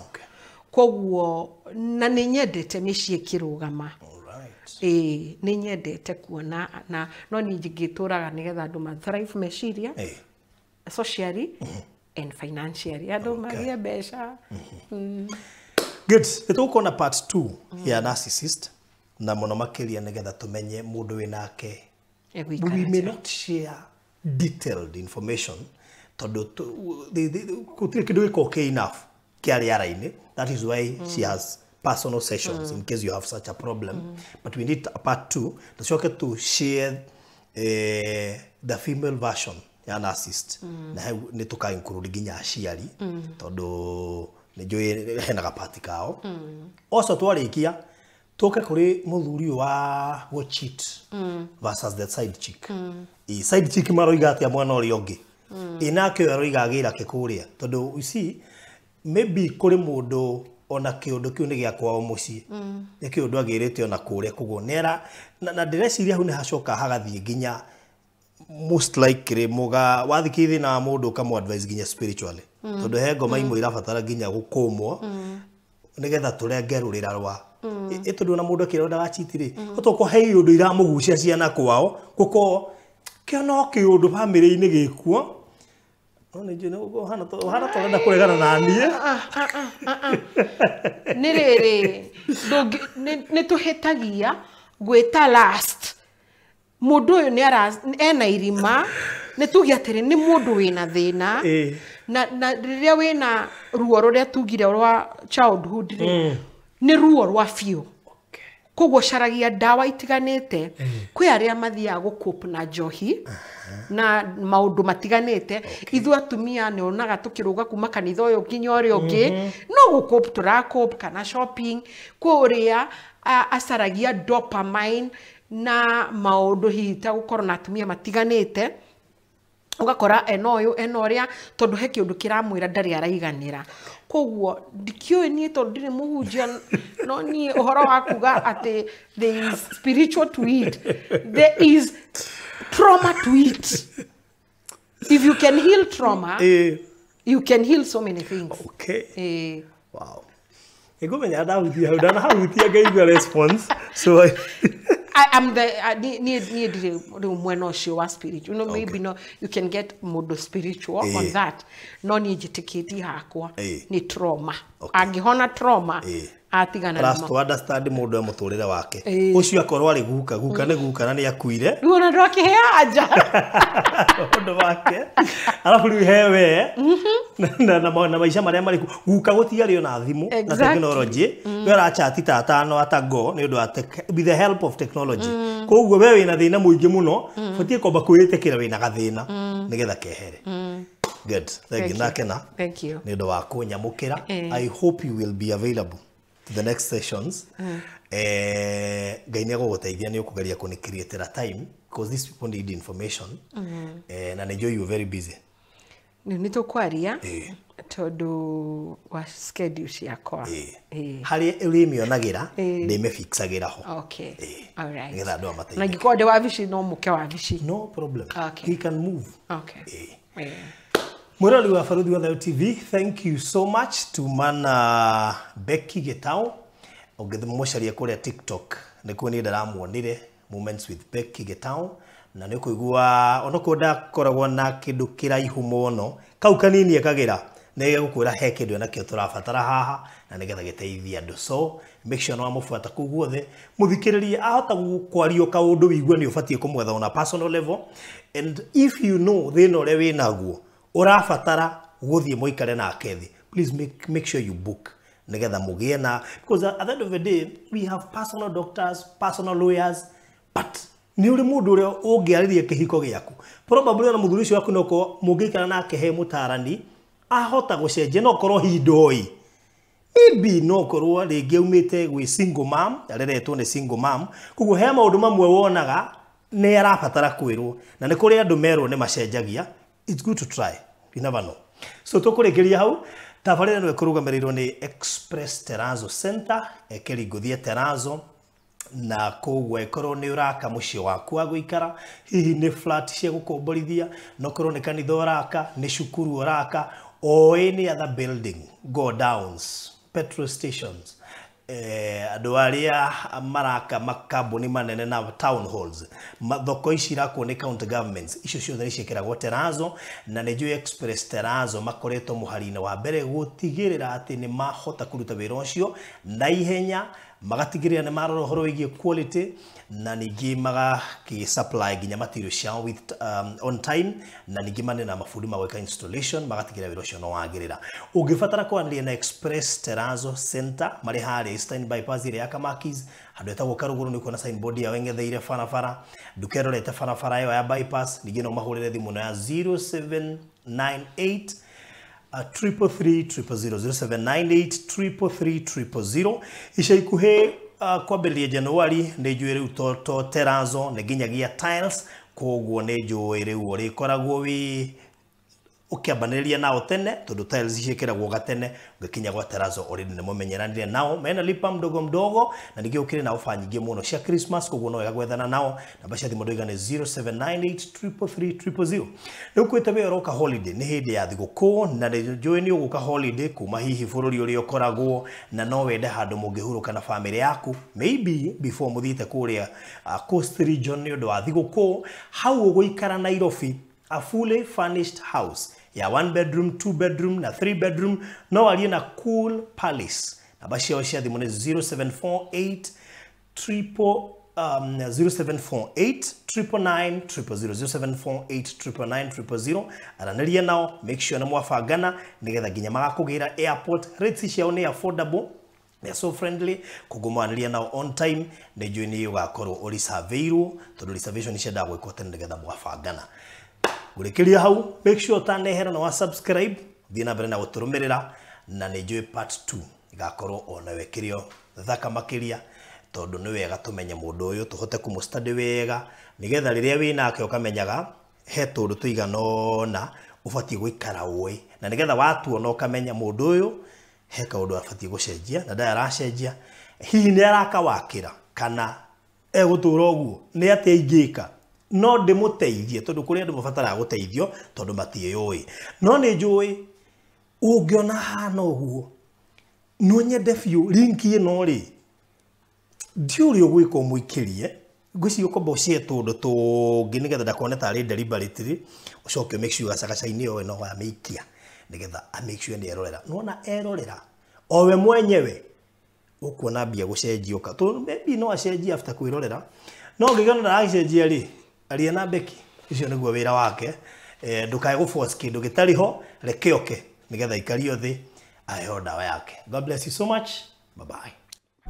S2: Koguo na nĩ nyendete mĩciĩ ĩkĩrũgama. Nĩ nyendete kuona na no niĩ ngĩtũraga nĩgetha andũ ma thrive meciria socially and financially andũ magĩe mbeca.
S3: Good. Nĩ tũgũkorwo part 2 ya narcissist na mũno makĩria nĩgetha tũmenye mũndũ wĩnake. We may not share detailed information tondũ gũtirĩ kĩndũ gĩkoragwo kĩ enough kĩa rĩara-inĩ. That is why she has personal sessions in case you have such a problem. But we need a part 2 tucoke to share the female version ya narcissist na hau nĩ tũka include nginya aciari tondũ nĩ njũĩ hena gapati kao. Also twarĩkia tũke kũrĩ mũthuri wa go cheat versus the side chick. Side chick maroiga atĩa mwana ũrĩa ũngĩ ĩ nake ũyũ aroiga agĩra ke kũrĩa tondũ you see maybe kũrĩ mũndũ ona kĩũndũ kĩu nĩ gĩa kwao mũciĩ nĩ kĩũndũ agĩrĩte ona kũrĩa koguo nĩara na ndĩreciria hau nĩ hacoka hagathiĩ nginya most likely mũga wathiĩ thĩna wa mũndũ ũkamũ advise nginya spiritually tondũ he ngoma imwe irabatara nginya gũkũmwo nĩgetha tũrenge rũrĩra rwa ĩ tondũ ona mũndũ akĩrwo ndagachiti rĩ ũtokorwo he iũndũ iramũgucia ciana kwao gũkorwo kĩo no kĩũndũ bamĩrĩ-inĩ gĩkuo. No nĩ njũĩ ũhana ta ũrenda kũregana na niĩ.
S2: Nĩ rĩrĩ nĩ tũhĩtagia gwĩta last mũndũ ũyũ nĩ ena irima nĩ tuge atĩrĩ nĩ mũndũ wĩna thĩna na rĩrĩa wĩna ruo rũrĩa tugire rwa childhood rĩ nĩ ruo rwa biũ koguo caragia ndawa itiganĩte kwĩ arĩa mathiaga gũcope na njohi na maũndũ matiganĩte. Ithuĩ atumia nĩ onaga tũkĩrũga kuma kanitha ũyũ nginya ũrĩa ũngĩ no gũcope tũracope kana shopping kũrĩa acaragia dopamine na maũndũ hihi ta gũkorwo na atumia matiganĩte ũgakora ena ũyũ ena ũrĩa tondũ he kĩũndũ kĩramwĩra ndarĩ araiganĩra. Koguo ndikĩũĩ niĩ tondũ ndirĩ mũhunjia no niĩ ũhoro wa kuga atĩ there is spiritual to it, there is trauma to it. If you can heal trauma, you can heal so many things.
S3: Okay. Wow. Nĩngũmenya ndahutia hau ndanahutia ngaigua response so
S2: I am the niĩ ndirĩ rĩu mwena ũcio wa spiritual. You know, maybe no you can get mũndũ spiritual on that. No niĩ njĩtĩkĩtie hakwa nĩ trauma. Angĩhona trauma atigana
S3: na to understand mũndũ e mũtũrĩre wake ũcio akorwo arĩ guka guka nĩ guka na nĩ akuire
S2: rĩu ona ndwakĩhea anja
S3: ũndũ wake arabu rĩu he we na maica marĩa marĩ guka gũtiarĩ ona thimũ na technology we arachati ta atano atago nĩ ũndũ wa with the help of technology koguo we wĩna thĩna mũingĩ mũno batiĩ kwamba kwĩĩtĩkĩra wĩna gathĩna nĩgetha kehere. Good. Thank you. Nakena.
S2: Thank you.
S3: Nĩ ũndũ wa kũnyamũkĩra. I hope you will be available to the next sessions. Ngai nĩ egũgũteithia nĩ ũkũgeria kũnĩ-createra time because these people need information. Na nĩ njũĩ you very busy.
S2: Nĩ tũkwaria tondũ wa schedule ciakwa.
S3: Harĩa ũrĩmĩonagĩra ndĩmĩfixagĩra ho.
S2: Okay. All right.
S3: Nĩgetha andũ amateithĩke.
S2: Na ingĩkorwo ndĩ wabici no mũke wabici.
S3: No problem.
S2: Okay.
S3: He can move.
S2: Okay.
S3: Mwirori wa Baruthi wa Thayu TV, thank you so much to mana Becky Gitau. Ũngĩmũcaria kũrĩa TikTok nĩkuo niĩ ndĩramuonire Moments with Becky Gitau, na nĩ ũkũigua onokorwo ndakoragwo na kĩndũ kĩraihu mũno kau kanini ekagĩra nĩ gegũkwĩra he kĩndũ enakĩo tũrabatara haha na nĩgetha gĩteithie andũ. So make sure nĩ wamũbuata kũu guothe, mũthikĩrĩrie ahota kwario kaũndũ wĩigue nĩ ũbatiĩ kũmwetha on a personal level, and if you know thĩna ũrĩa wĩnaguo ũrabatara gũthiĩ mũikare nake thĩ, please make sure you book nĩgetha mũgĩe na, because at the end of the day we have personal doctors, personal lawyers, but nĩ ũrĩ mũndũ ũrĩa ũngĩarĩria kĩhiko gĩaku probably ona mũthuri ũcio waku no korwo mũngĩikara nake he mũtarani ahota gũcenjia, no korwo hindoi maybe no korwo rĩngĩ aumĩte gwĩ single mom, areretwo nĩ single mom, koguo he maũndũ mamwe wonaga nĩ arabatara kwĩrwo, na nĩ kũrĩ andũ merwo nĩ macenjagia. It's good to try. You never know. So tũkũrĩkĩria hau tabarĩra ĩno ĩkũrũgamĩrĩirwo nĩ Express Terrazzo Center, ekeri ngũthie Terrazzo, na koguo ĩkorwo nĩ ũraka mũciĩ waku wa gũikara, hihi nĩ flat cia gũkomborithia, no korwo nĩ kanitha ũraka, nĩ cukuru ũraka, or any other building, go downs, petrol stations, andũ arĩa maraka makambuni manene na town halls, thoko ici irakwo nĩ county governments, icio ciothe nĩ ciĩkĩragwo Terrazzo, na nĩ njũĩ Express Terrazzo makoretwo mũhari-inĩ wa mbere gũtigĩrĩra atĩ nĩ mahota kũruta wĩra ũcio na ihenya, magatigĩrĩra nĩ marora ũhoro wĩgiĩ quality, na ningĩ magakĩ supply nginya material ciao with on time, na ningĩ manena mabundi ma gwĩka installation magatigĩrĩra wĩra ũcio no wagĩrĩra. Ũngĩbatara kwaranĩria na Express Terrazzo Center marĩ harĩa Eastern Bypass ĩrĩa ya Kamakis, handũ hetagwo Karũgũrũ, nĩ ũkuona signboard yao ĩng'etheire barabara, nduka ĩrorete barabara ĩyo ya bypass. Ningĩ no mahũrĩre thimũ na ya 0798 333 000, 0798 333 000. Ica ikuhĩ kwambĩrĩria Januari nĩ njũĩ rĩu to Terrazzo nĩ nginyagia tiles, koguo nĩ njũĩ rĩu ũrĩkoragwo wĩ ũkĩambanĩrĩria nao tene, tondũ tiles ciĩkĩragwo gatene ũgĩkinya gwa Terrazzo already nĩ mũmenyeranire nao, mena lipa mdogo mdogo, na ningĩ ũkĩrĩ na ofa nyingĩ mũno cia Christmas, koguo no wega gwethana nao. Namba cia thimũ ndoiga nĩ 0798 333 000. Rĩu kwĩte wĩ ũroka holiday, nĩ hĩndĩ ya thigũkũ, na nĩ njũĩ nĩ ũgũka holiday kuma hihi bũrũri ũrĩa ũkoragwo, na no wende handũ mũngĩhurũka na famĩlĩ yaku maybe before mũthiĩte kũrĩa Coast Region nĩ ũndũ wa thigũkũ. Hau ũgũikara Nairobi, a fully furnished house ya 1 bedroom, 2 bedroom na 3 bedroom, no arie na Cool Palace. Namba ciao cia thimũ nĩ 0748 0748 999 000, 0748 999 000. Aranĩria nao, make sure nĩ mwabangana nĩgetha nginya magakũgĩra airport. Rates ciao nĩ affordable, they are so friendly, koguo mwanĩria nao on time nĩ njũĩ nĩ ũgakorwo ũrisaveirwo, tondũ reservation ciendaga gwĩkwo tene nĩgetha mwabangana. Gũrĩkĩria hau, make sure ũtanehera na wa subscribe, thiĩ na mbere na gũtũrũmĩrĩra, na nĩ njũĩ part 2 ĩgakorwo ona wekĩrio thaka makĩria, tondũ nĩ wega tũmenye mũndũ ũyũ, tũhote kũmũ-study wega, nĩgetha rĩrĩa wĩ nake ũkamenyaga he tũndũ tũigana ũna ũbatiĩ gũikara ũĩ, na nĩgetha watuona ũkamenya mũndũ ũyũ he kaũndũ abatiĩ gũcenjia na ndarĩ aracenjia, hihi nĩ arakawakĩra kana egũtũra ũguo, nĩ atĩa ingĩka no ndĩmũteithie, tondũ kũrĩ andũ mabataraga gũteithio tondũ matiĩyũĩ. No nĩ njũĩ ũngĩona hana ũguo no nyende biũ link ĩno rĩ, ndiũĩ ũrĩa ũgwĩka ũmũikĩrie, ngwĩciria ũkwamba ũcie tũndũ tũngĩ nĩgetha ndakone tarĩ deliberately, ũcoke make sure gacagaca-inĩ ĩyo no wamĩikia nĩgetha a make sure nĩ erorera. Nĩwona erorera Owe mwenyewe ukuona mbia gucenjia uka to maybe no acenjie after kwirorera no ngĩgĩona ndaracenjia rĩ aria na Becky icio nĩguo wĩra wake ndukae gũ force kĩndũ gĩtarĩ ho reke oke nĩgetha ikario thĩ aheo dawa yake. God bless you so much. Bye bye.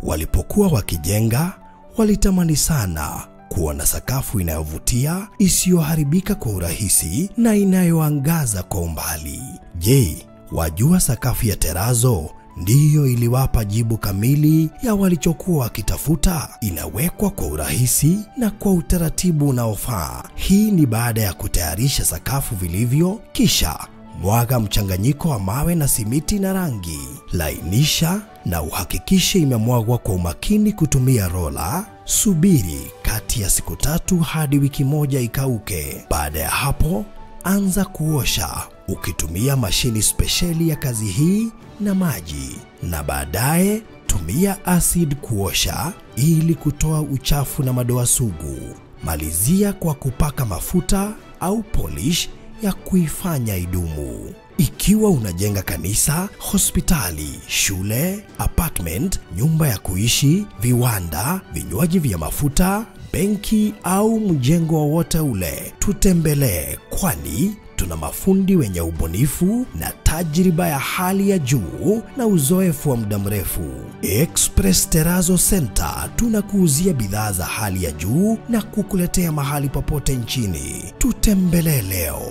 S1: Walipokuwa wakijenga walitamani sana kuona sakafu inayovutia, isiyoharibika kwa urahisi na inayoangaza kwa umbali. Je, wajua sakafu ya terazo ndiyo iliwapa jibu kamili ya walichokuwa wakitafuta? Inawekwa kwa urahisi na kwa utaratibu unaofaa. Hii ni baada ya kutayarisha sakafu vilivyo, kisha mwaga mchanganyiko wa mawe na simiti na rangi. Lainisha na uhakikishe imemwagwa kwa umakini kutumia rola. Subiri kati ya siku 3 hadi wiki 1 ikauke. Baada ya hapo, anza kuosha ukitumia mashini spesheli ya kazi hii na maji, na baadaye tumia acid kuosha ili kutoa uchafu na madoa sugu. Malizia kwa kupaka mafuta au polish ya kuifanya idumu. Ikiwa unajenga kanisa, hospitali, shule, apartment, nyumba ya kuishi, viwanda, vinywaji vya mafuta, benki au mjengo wowote ule, tutembelee, kwani tuna mafundi wenye ubunifu na tajriba ya hali ya juu na uzoefu wa muda mrefu. Express Terrazzo Center tunakuuzia bidhaa za hali ya juu na kukuletea mahali popote nchini. Tutembelee leo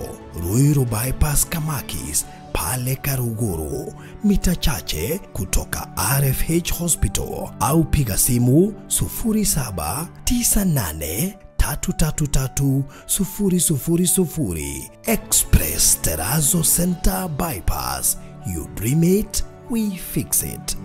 S1: Ruiru Bypass Kamakis pale Karuguru, mita chache kutoka RFH Hospital, au piga simu 0798 333 000. Express Terrazzo Center Bypass. You dream it, we fix it.